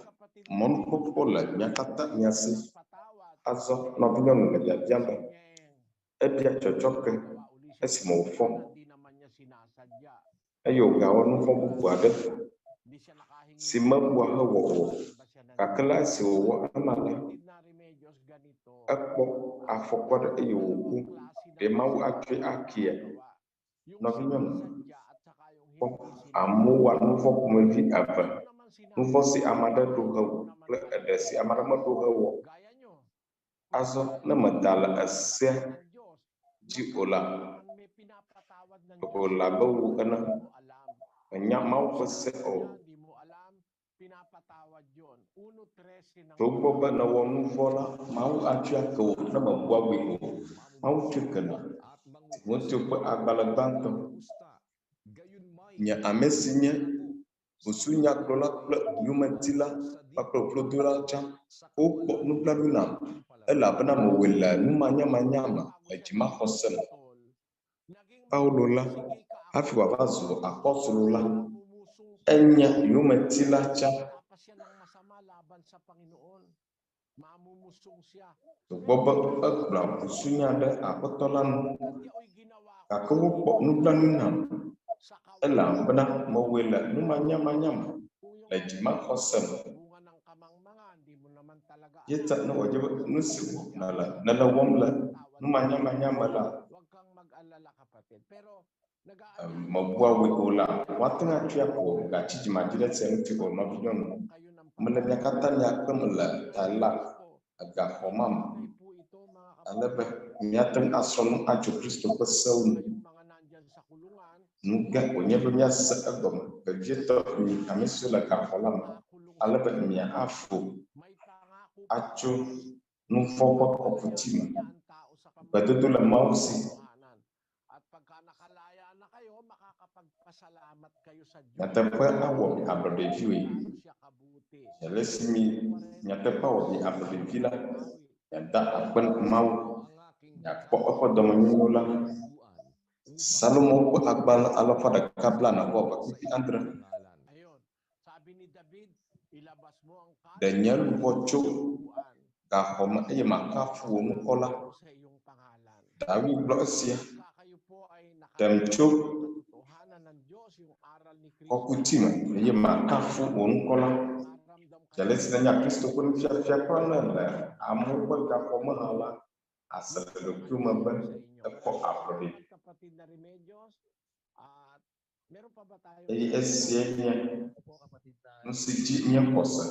mɔnukpɔkpɔ le mía katã mía si. Azɔ nɔvinyɔnu le biabiam be, ebia tsɔtsɔke esime wòfɔ eye wògawɔ nu vɔ̃ bubu aɖe si mebua hewɔ o. Gake le esi wòwɔ ema la, ekpɔ afɔku aɖe eye wòku. Ɖe Mawu atsɔe akea? Nɔvinyɔnu, kpɔ amewo wɔa nu vɔ̃ ƒomevi eve. Nu vɔ̃ si ame aɖe ɖo hewɔ kple eɖe si ame aɖe meɖo hewɔ. Azɔ ne meda le esea dzi o la, ɖeko wòle abe wò ene. Mènya Mawu ƒe se o. Togbɔ be nèwɔ nu vɔ̃ la, Mawu atsɔe ake wò ne mèbua wòe o. Mawu tsɔe kena. Timoteo ƒe agbalẽ gbãtɔ. Nye ame si nye busunyagblɔla kple yometila kpakple vlodola tsã, wokpɔ nublanui nam, elabena mewɔe le numanyamanya me le dzimaxɔse me. Paulo la, hafi wòava zu apostolo la, enye yometila tsã. Togbɔ be egblɔa busunya ɖe Aƒetɔ la ŋu, gake wokpɔ nublanui nam, elabena mewɔe le numanyamanya me le dzimaxɔse me. Ye ta ne wòadze be nu si wɔm nèle nèle wɔm le numanyamanya me la, mèbua wòe o la, woate ŋu atsɔe aƒo gatsi dzimaɖi ɖe esia ŋuti o, nɔvinyɔnu. Mele mia katã mia kpem le Tarlac, egaxɔ ma me, ale be míate ŋu asrɔ̃ nu atso Kristo ƒe sewo nu. Nu kae wònye be míase egɔme, vevietɔ mi ame siwo le gaxɔ la me, ale be miafo atso nu vɔ̃ ƒe kɔkuti me? Gbedodo le Mawu si. Nyateƒe awɔ mi ablɔɖeviwoe. Le esi mi nyateƒe awɔ mi ablɔɖevi la, miada akpe na Mawu, miakpɔ eƒe dɔmenyonyo la. Salomo ƒe agbalẽ alafa ɖeka blaene vɔ eve kpukpui adre. Ɖe nye luʋɔ tso gaxɔ me eye makafu wò ŋkɔ la. Dawid gblɔ esia, Ɖem tso kɔkuti me eye makafu wò ŋkɔ la. Dze le esi nènya Kristo ƒe nufiafia kura ne èle amewo ƒe gaxɔ me hã la, àse le ɖokuiwò me be èkpɔ ablɔɖe. Eye esiae nye nu si dzi míexɔ se.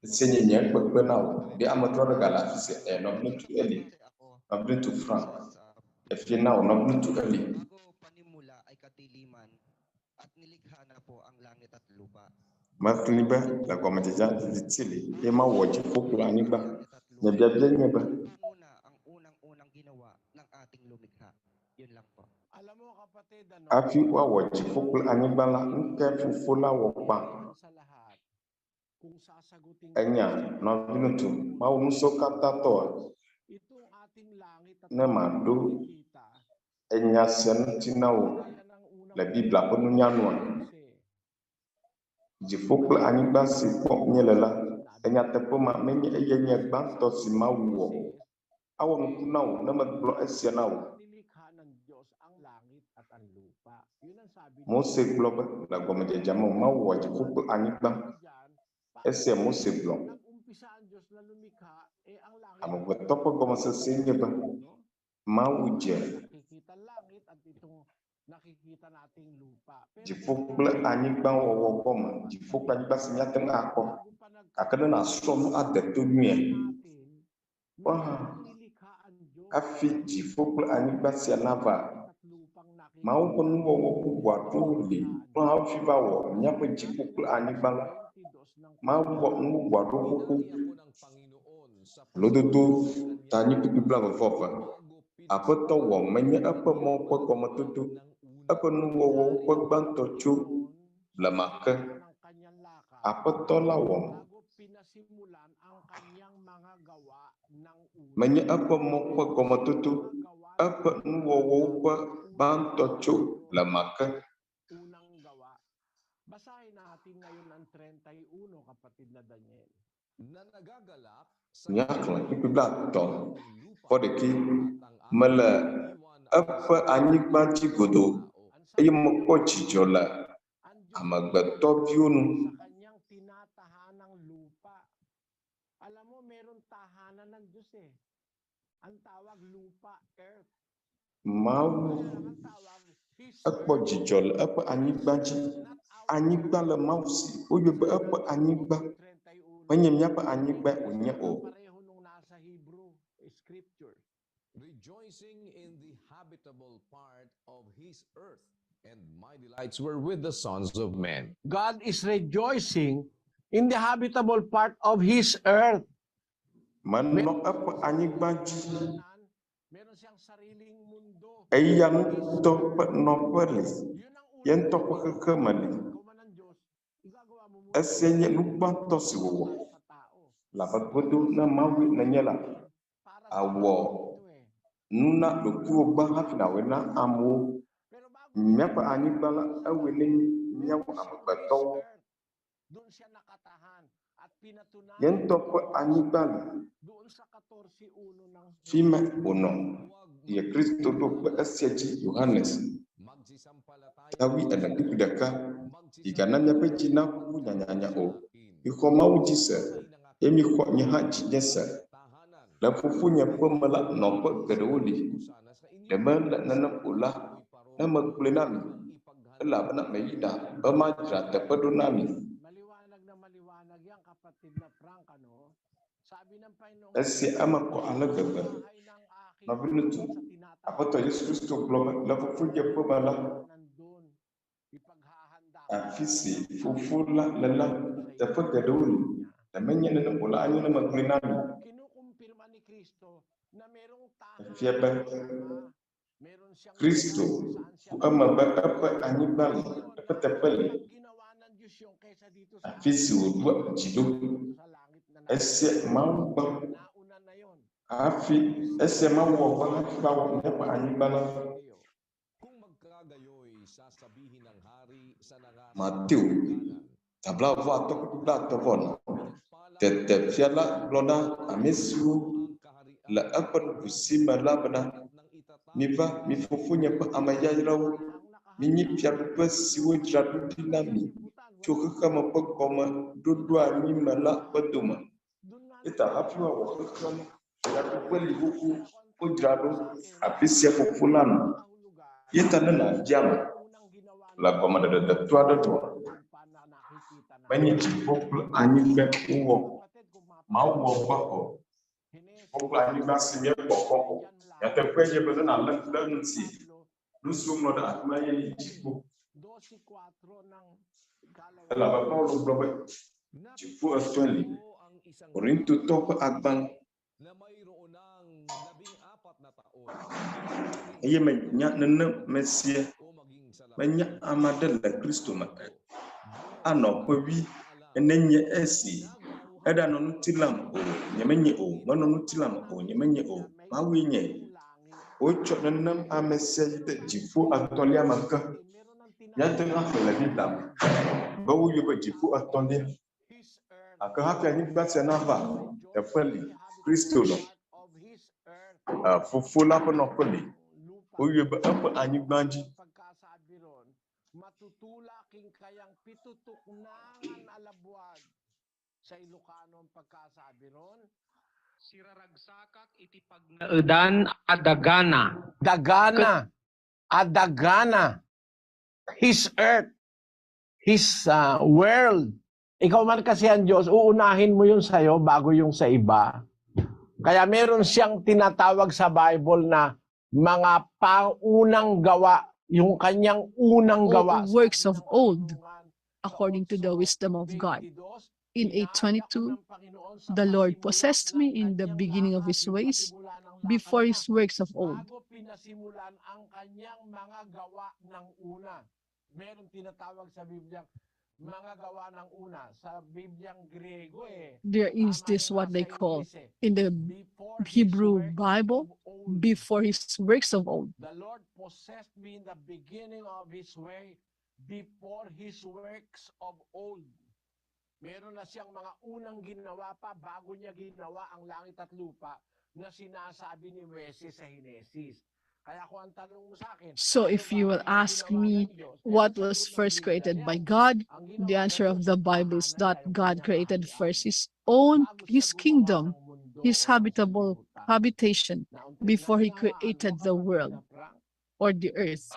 Esia nye nye kpekpe na wò. Ɖe amedzro aɖe gale afi sia? Ẽ, nɔviŋutsu Eli, nɔviŋutsu Frank, efia na wò, nɔviŋutsu Eli. Mexlẽe be le gɔmedzedzea viviti li eye Mawu wɔ dziƒo kple anyigba. Nye biabiae nye be, Hafi woawɔ dziƒo kple anyigba la, nu kae Fofo la wɔ gbã? Ènya, nɔviŋutsu, Mawu Ŋusẽkatãtɔa? Ne maɖo enya sia ŋuti na wò le Biblia ƒe nunya nua, dziƒo kple anyigba si kpɔm míele la, le nyateƒe mea, menye eyae nye gbãtɔ si Mawu wɔ o. Awɔ nuku na wò ne megblɔ esia na wò. Mose gblɔ be, Le gɔmedzedzea me, Mawu wɔ dziƒo kple anyigba. Esia Mose gblɔ. Amegbetɔ ƒe gɔmesesee nye be, Mawu dze dziƒo kple anyigba wɔwɔ gɔme, dziƒo kple anyigba si míate ŋu akpɔ. Gake ne nàsrɔ̃ nu ade to nyuie, kpɔ hã, hafi dziƒo kple anyigba sia nava, Mawu ƒe nuwɔwɔ bubu aɖewo li kple hafi va wɔ míaƒe dziƒo kple anyigba la. Mawu wɔ nu bubu aɖewo xoxo. Lododo ta nyi kpukpui blaeve-vɔ-eve. Aƒetɔ wɔ menye eƒe mɔ ƒe gɔmetoto. Eƒe nuwɔwɔwo ƒe gbãtɔ tso blema ke. Aƒetɔ la wɔm. Menye eƒe mɔ ƒe gɔmetoto, eƒe nuwɔwɔwo ƒe gbãtɔ tso blema ke. Míaxlẽ kpukpui blaetɔ̃ vɔ ɖekɛ. Mele eƒe anyigba dzi godoo eye mekpɔ dzidzɔ le amegbetɔviwo nu. Mawu ekpɔ dzidzɔ le eƒe anyigba dzi. Anyigba le Mawu si. Woyɔe be eƒe anyigba. Menye míaƒe anyigbae wònye o. Rejoicing in the habitable part of his earth, and my delights were with the sons of men. God is rejoicing in the habitable part of His earth. Menɔ eƒe anyigba dzi. Eya ŋutɔ ƒe nɔƒe li. Ye ŋutɔ ƒe xexeme li. Esia nye nu gbãtɔ si wòwɔ. Le abe godo ne Mawue nènye la, àwɔ nu na ɖokuiwò gbã hafi nàwɔe na amewo. Míaƒe anyigba la, ewɔe ne míawo amegbetɔwo. Ye ŋutɔ ƒe anyigba li. Fi ma wònɔ ye Kristo ɖo kpe esia dzi Yohanes ta wuiene kpukpui ɖeka. Migana miaƒe dzi naʋuʋu nyanyanya o. Mixɔ Mawu dzi se, eye mixɔ nye hã dzinye se. Le fofonye ƒe me la, nɔƒe geɖewo li. Ɖe mele nenem o la, ne megblɔe na mi, elabena meyina be madzra teƒe ɖo na mi. Esia eme kɔ ale gbegbe. Nɔviŋutsu, Aƒetɔ Yesu Kristo gblɔ be, le fofonye ƒe me la, afi si Fofo la le la, teƒe geɖewo li. Ne menye nenem o la, anye ne megblɔe na mi. Efia be Kristo ku eme be eƒe anyigba li, eƒe teƒe li, afi si wòɖoa dzi ɖo. Esia Mawu gbã hafi, esia Mawu wɔ gbã hafi va wɔ míaƒe anyigba la. Mateo ta blaeve-vɔ-atɔ̃ kple blaetɔ̃-vɔ-ene. Tete fia la gblɔ na ame siwo le eƒe nuɖusi me la bena, Miva, mi fofonye ƒe ame yayrawo, minyi fiaɖuƒe si wodzra ɖo ɖi na mi tso xexeame ƒe gɔmeɖoɖoanyi me la ƒe dome. Eya ta hafi woawɔ xexea la, fiaɖuƒe li xoxo wodzra ɖo afi sia fofo la nɔ. Eya ta ne nàbiam le gɔmeɖeɖe deto aɖe nua, menye dziƒo kple anyigbae wowɔ Mawu wɔ gbã o. Dziƒo kple anyigba si míekpɔ kpɔ o. Nyateƒee nye be ne nàlé ŋku ɖe eŋuti, nu si woŋlɔ ɖe afi ma ye nye dziƒo. Elabe Paulo gblɔ be dziƒo etɔ̃e li. Korintotɔwo ƒe agbalẽ eye menya nenem mesia menya ame aɖe le Kristo me anɔ ƒe wui ene nye esi eɖanɔ ŋutilã me o, nyemenye o, menɔ ŋutilã me o, nyemenye o, Mawue nye. Wotsɔ nenem ame sia yi ɖe dziƒo etɔ̃lia me ke. Míate ŋu axlẽ le Biblia me be woyɔe be dziƒo etɔ̃lia. Gake hafi anyigba sia nava, teƒe li, Kristo nɔ. Fofo la ƒe nɔƒe li. Woyɔe be eƒe anyigba dzi. Edan adagana. Dagana. Adagana. His earth. His world. Ikaw man kasi ang Diyos, uunahin mo yun sa'yo bago yung sa iba. Kaya meron siyang tinatawag sa Bible na mga paunang gawa, yung kanyang unang All gawa. works of old, according to the wisdom of God. In 8:22, the Lord possessed me in the beginning of his ways before his works of old. Bago pinasimulan ang kanyang mga gawa ng una. Meron tinatawag sa Biblia mga gawa ng una. Sa Bibliang Griego eh. There is Tama this yung what they nasa call English eh. in the Before his Hebrew works Bible, of old. before his works of old. The Lord possessed me in the beginning of his way, before his works of old. Meron na siyang mga unang ginawa pa bago niya ginawa ang langit at lupa na sinasabi ni Moises sa Henesis. Kaya kung ang tanong mo sa akin, So ano if ba you ang will mga ask ginawa me ng Diyos? Eh, what ang was sagot ng first Biblia created by yan. God, Ang the ginawa ng answer of Diyos, the Bible is tahanan that niya yung God kanyang created kaharian first his own, bago siya his gumawa kingdom, ng mundo his o ng habitable sanlibutan. habitation Naunti- before he Naunawaan mo created the kapatid world na Frank? or the earth.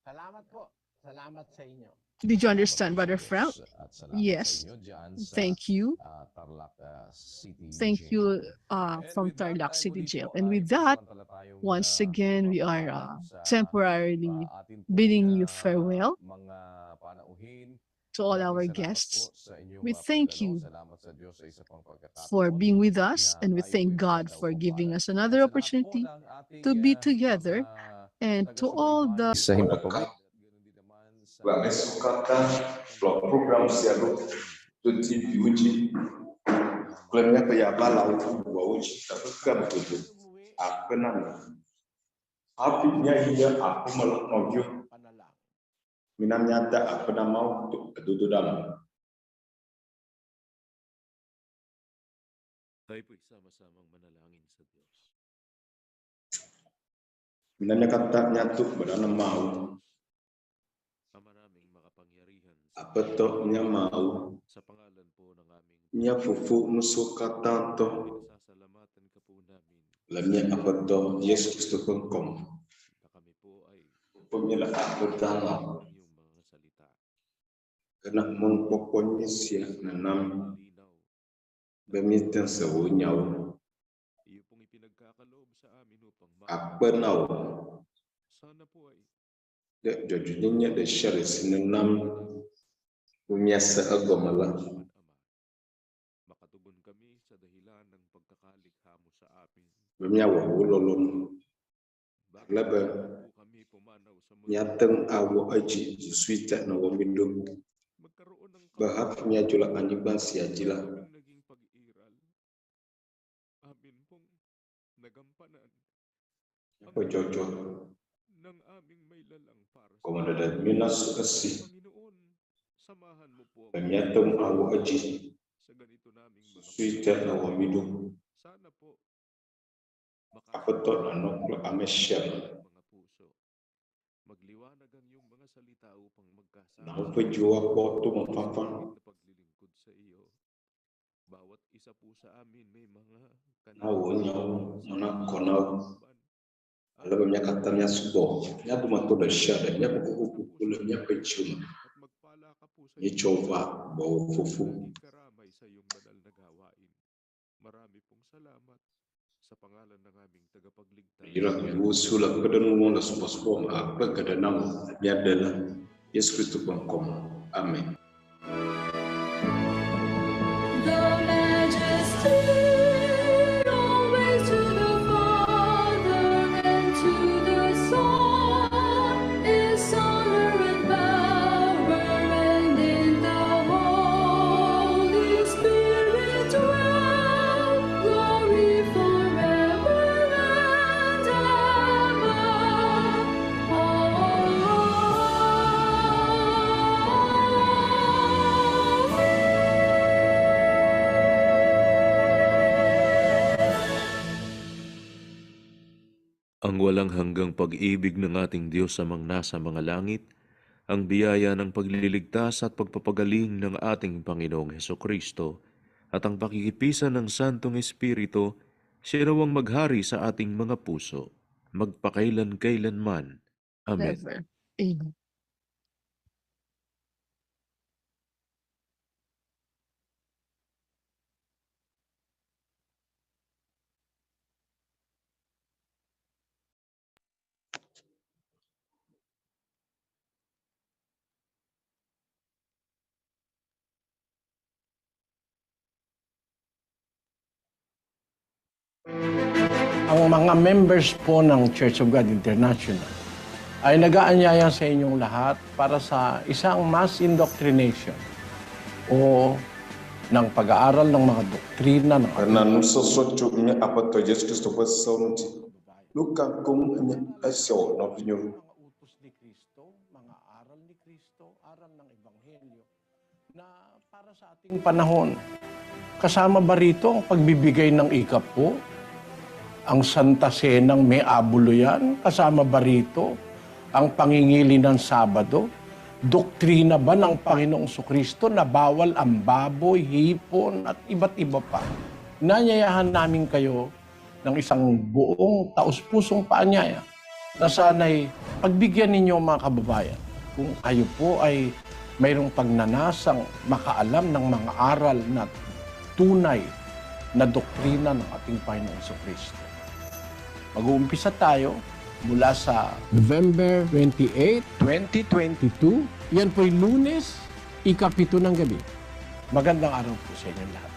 Salamat po. Salamat sa inyo. Did you Salamat understand, po sa Brother Diyos Frank? at salamat sa Yes. inyo dyan sa Thank you. Tarlac City Thank Jail. you And from with that, Tarlac ay City muli Jail. po And ay with that, pansamantala tayong once again, we are magpaalam sa temporarily atin pong bidding you farewell mga panauhin. to all Maraming our salamat po guests. sa inyong We thank pagdalo. you Salamat sa Diyos sa isa pang for pagkakataon being with us, na and we tayo thank po'y God for giving magkaupalan. us At another sa lahat po opportunity ng ating to be together, mga and to all the taga-subaybay sa Wɔɖeka Himpapawid at ganoon din naman sa kple ame siwo katã kplɔ program sia ɖo to TV-wo dzi kple míaƒe yabalawo bubuawo dzi le xexea me godoo. Umuwi, Akpe na mi. Hafi míayi ɖe aƒeme la, nɔviwo, panalangin. mina míada akpe na Mawu to edodoɖa me. Tayo po'y sama-samang manalangin sa Diyos. Mina mía katã míado gbe ɖa na Mawu. Ama naming makapangyarihan sa Aƒetɔ mía Mawu, sa pangalan po ng aming mía Fofo nusiwo katã tɔ pinasasalamatan ka po namin le mía Aƒetɔ Yesu Kristo ƒe ŋkɔme. na kami po ay Fofo míele akpe dam na wò ng iyong mga salita. hena mɔnukpɔkpɔ nyui sia nèna mí Malinaw be míete ŋu se wò nyawo. iyo pong ipinagkakaloob sa amin upang Akpe na wò sana po ay ɖe dzɔdzɔenyenye ɖe sia ɖe si nèna mí be míase egɔme la. Ama. Makatugon kami sa dahilan ng pagkakalikha mo sa amin. Be míawɔ wò lɔlɔ̃nu Bakit ale be po kami pumanaw sa mundo? míate ŋu awɔ edzi susuite nèwɔ mí ɖo Magkaroon ng be hafi míadzo le anyigba sia dzi la, aming naging pag-iral. Amin pong nagampanan míaƒe dzɔdzɔ ng aming may lalang para sa gɔmeɖeɖe nyui nasu esi Panginoon. Samahan mo po be ako míate ŋu awɔ edzi sa ganito naming mga susuite nèwɔ mí ɖo. Sana po Aƒetɔ nànɔ kple ame sia ame. mga puso. Magliwanag ang iyong mga salita upang magkasama Na woƒe dziwo akpɔ tomefafa. na paglilingkod sa iyo. Bawat isa po sa amin may mga Na wò nyawo me nakɔ na wo ale be mía katã míasubɔ wò. Mía dometɔ ɖe sia ɖe, míaƒe kukukuku le míaƒe dziwo me. At magpala ka po sa Míetsɔ va gbɔwò Fofo. laging karamay sa iyong banal na gawain. Marami pong salamat sa pangalan ng aming tagapagligtas. Yra viwo siwo le kpeɖeŋu wɔm le subɔsubɔ me akpe geɖe na wò míaɖe le Yesu Kristo ƒe ŋkɔme. Amen. The majesty always to the Father and to the Son is honor and power, and in the Holy Spirit dwell glory forever and ever. Amen. Ang walang hanggang pag-ibig ng ating Diyos amang nasa mga langit, ang biyaya ng pagliligtas at pagpapagaling ng ating Panginoong Hesukristo, at ang pakikipisan ng Santong Espiritu, siya nawang maghari sa ating mga puso, magpakailan-kailanman. Amen. Never. Amen. Thank Ang mga members po ng Church of God International ay nag-aanyaya sa inyong lahat para sa isang mass indoctrination o ng pag-aaral ng mga doktrina ng Ena nusɔsrɔ̃ tso mía Aƒetɔ Yesu Kristo ƒe sewo ŋuti. Nu ka koŋ enye esia wɔ nɔvinyɔnu? Utos ni Kristo, mga aral ni Kristo, aral ng Ebanghelyo na para sa ating panahon. Kasama ba rito ang pagbibigay ng ikapo? Ang Santa Cenang may abulo yan? Kasama ba rito ang pangingili ng Sabado? Doktrina ba ng Panginoong Kristo na bawal ang baboy, hipon at iba't iba pa? Nanyayahan namin kayo ng isang buong taus-pusong paanyaya na sana'y pagbigyan ninyo, mga kababayan, kung kayo po ay mayroong pagnanasang makaalam ng mga aral na tunay na doktrina ng ating Panginoong Kristo. Mag-uumpisa tayo mula sa November 28, 2022. Yan po'y Lunes, 7 ng gabi. Magandang araw po sa inyong lahat.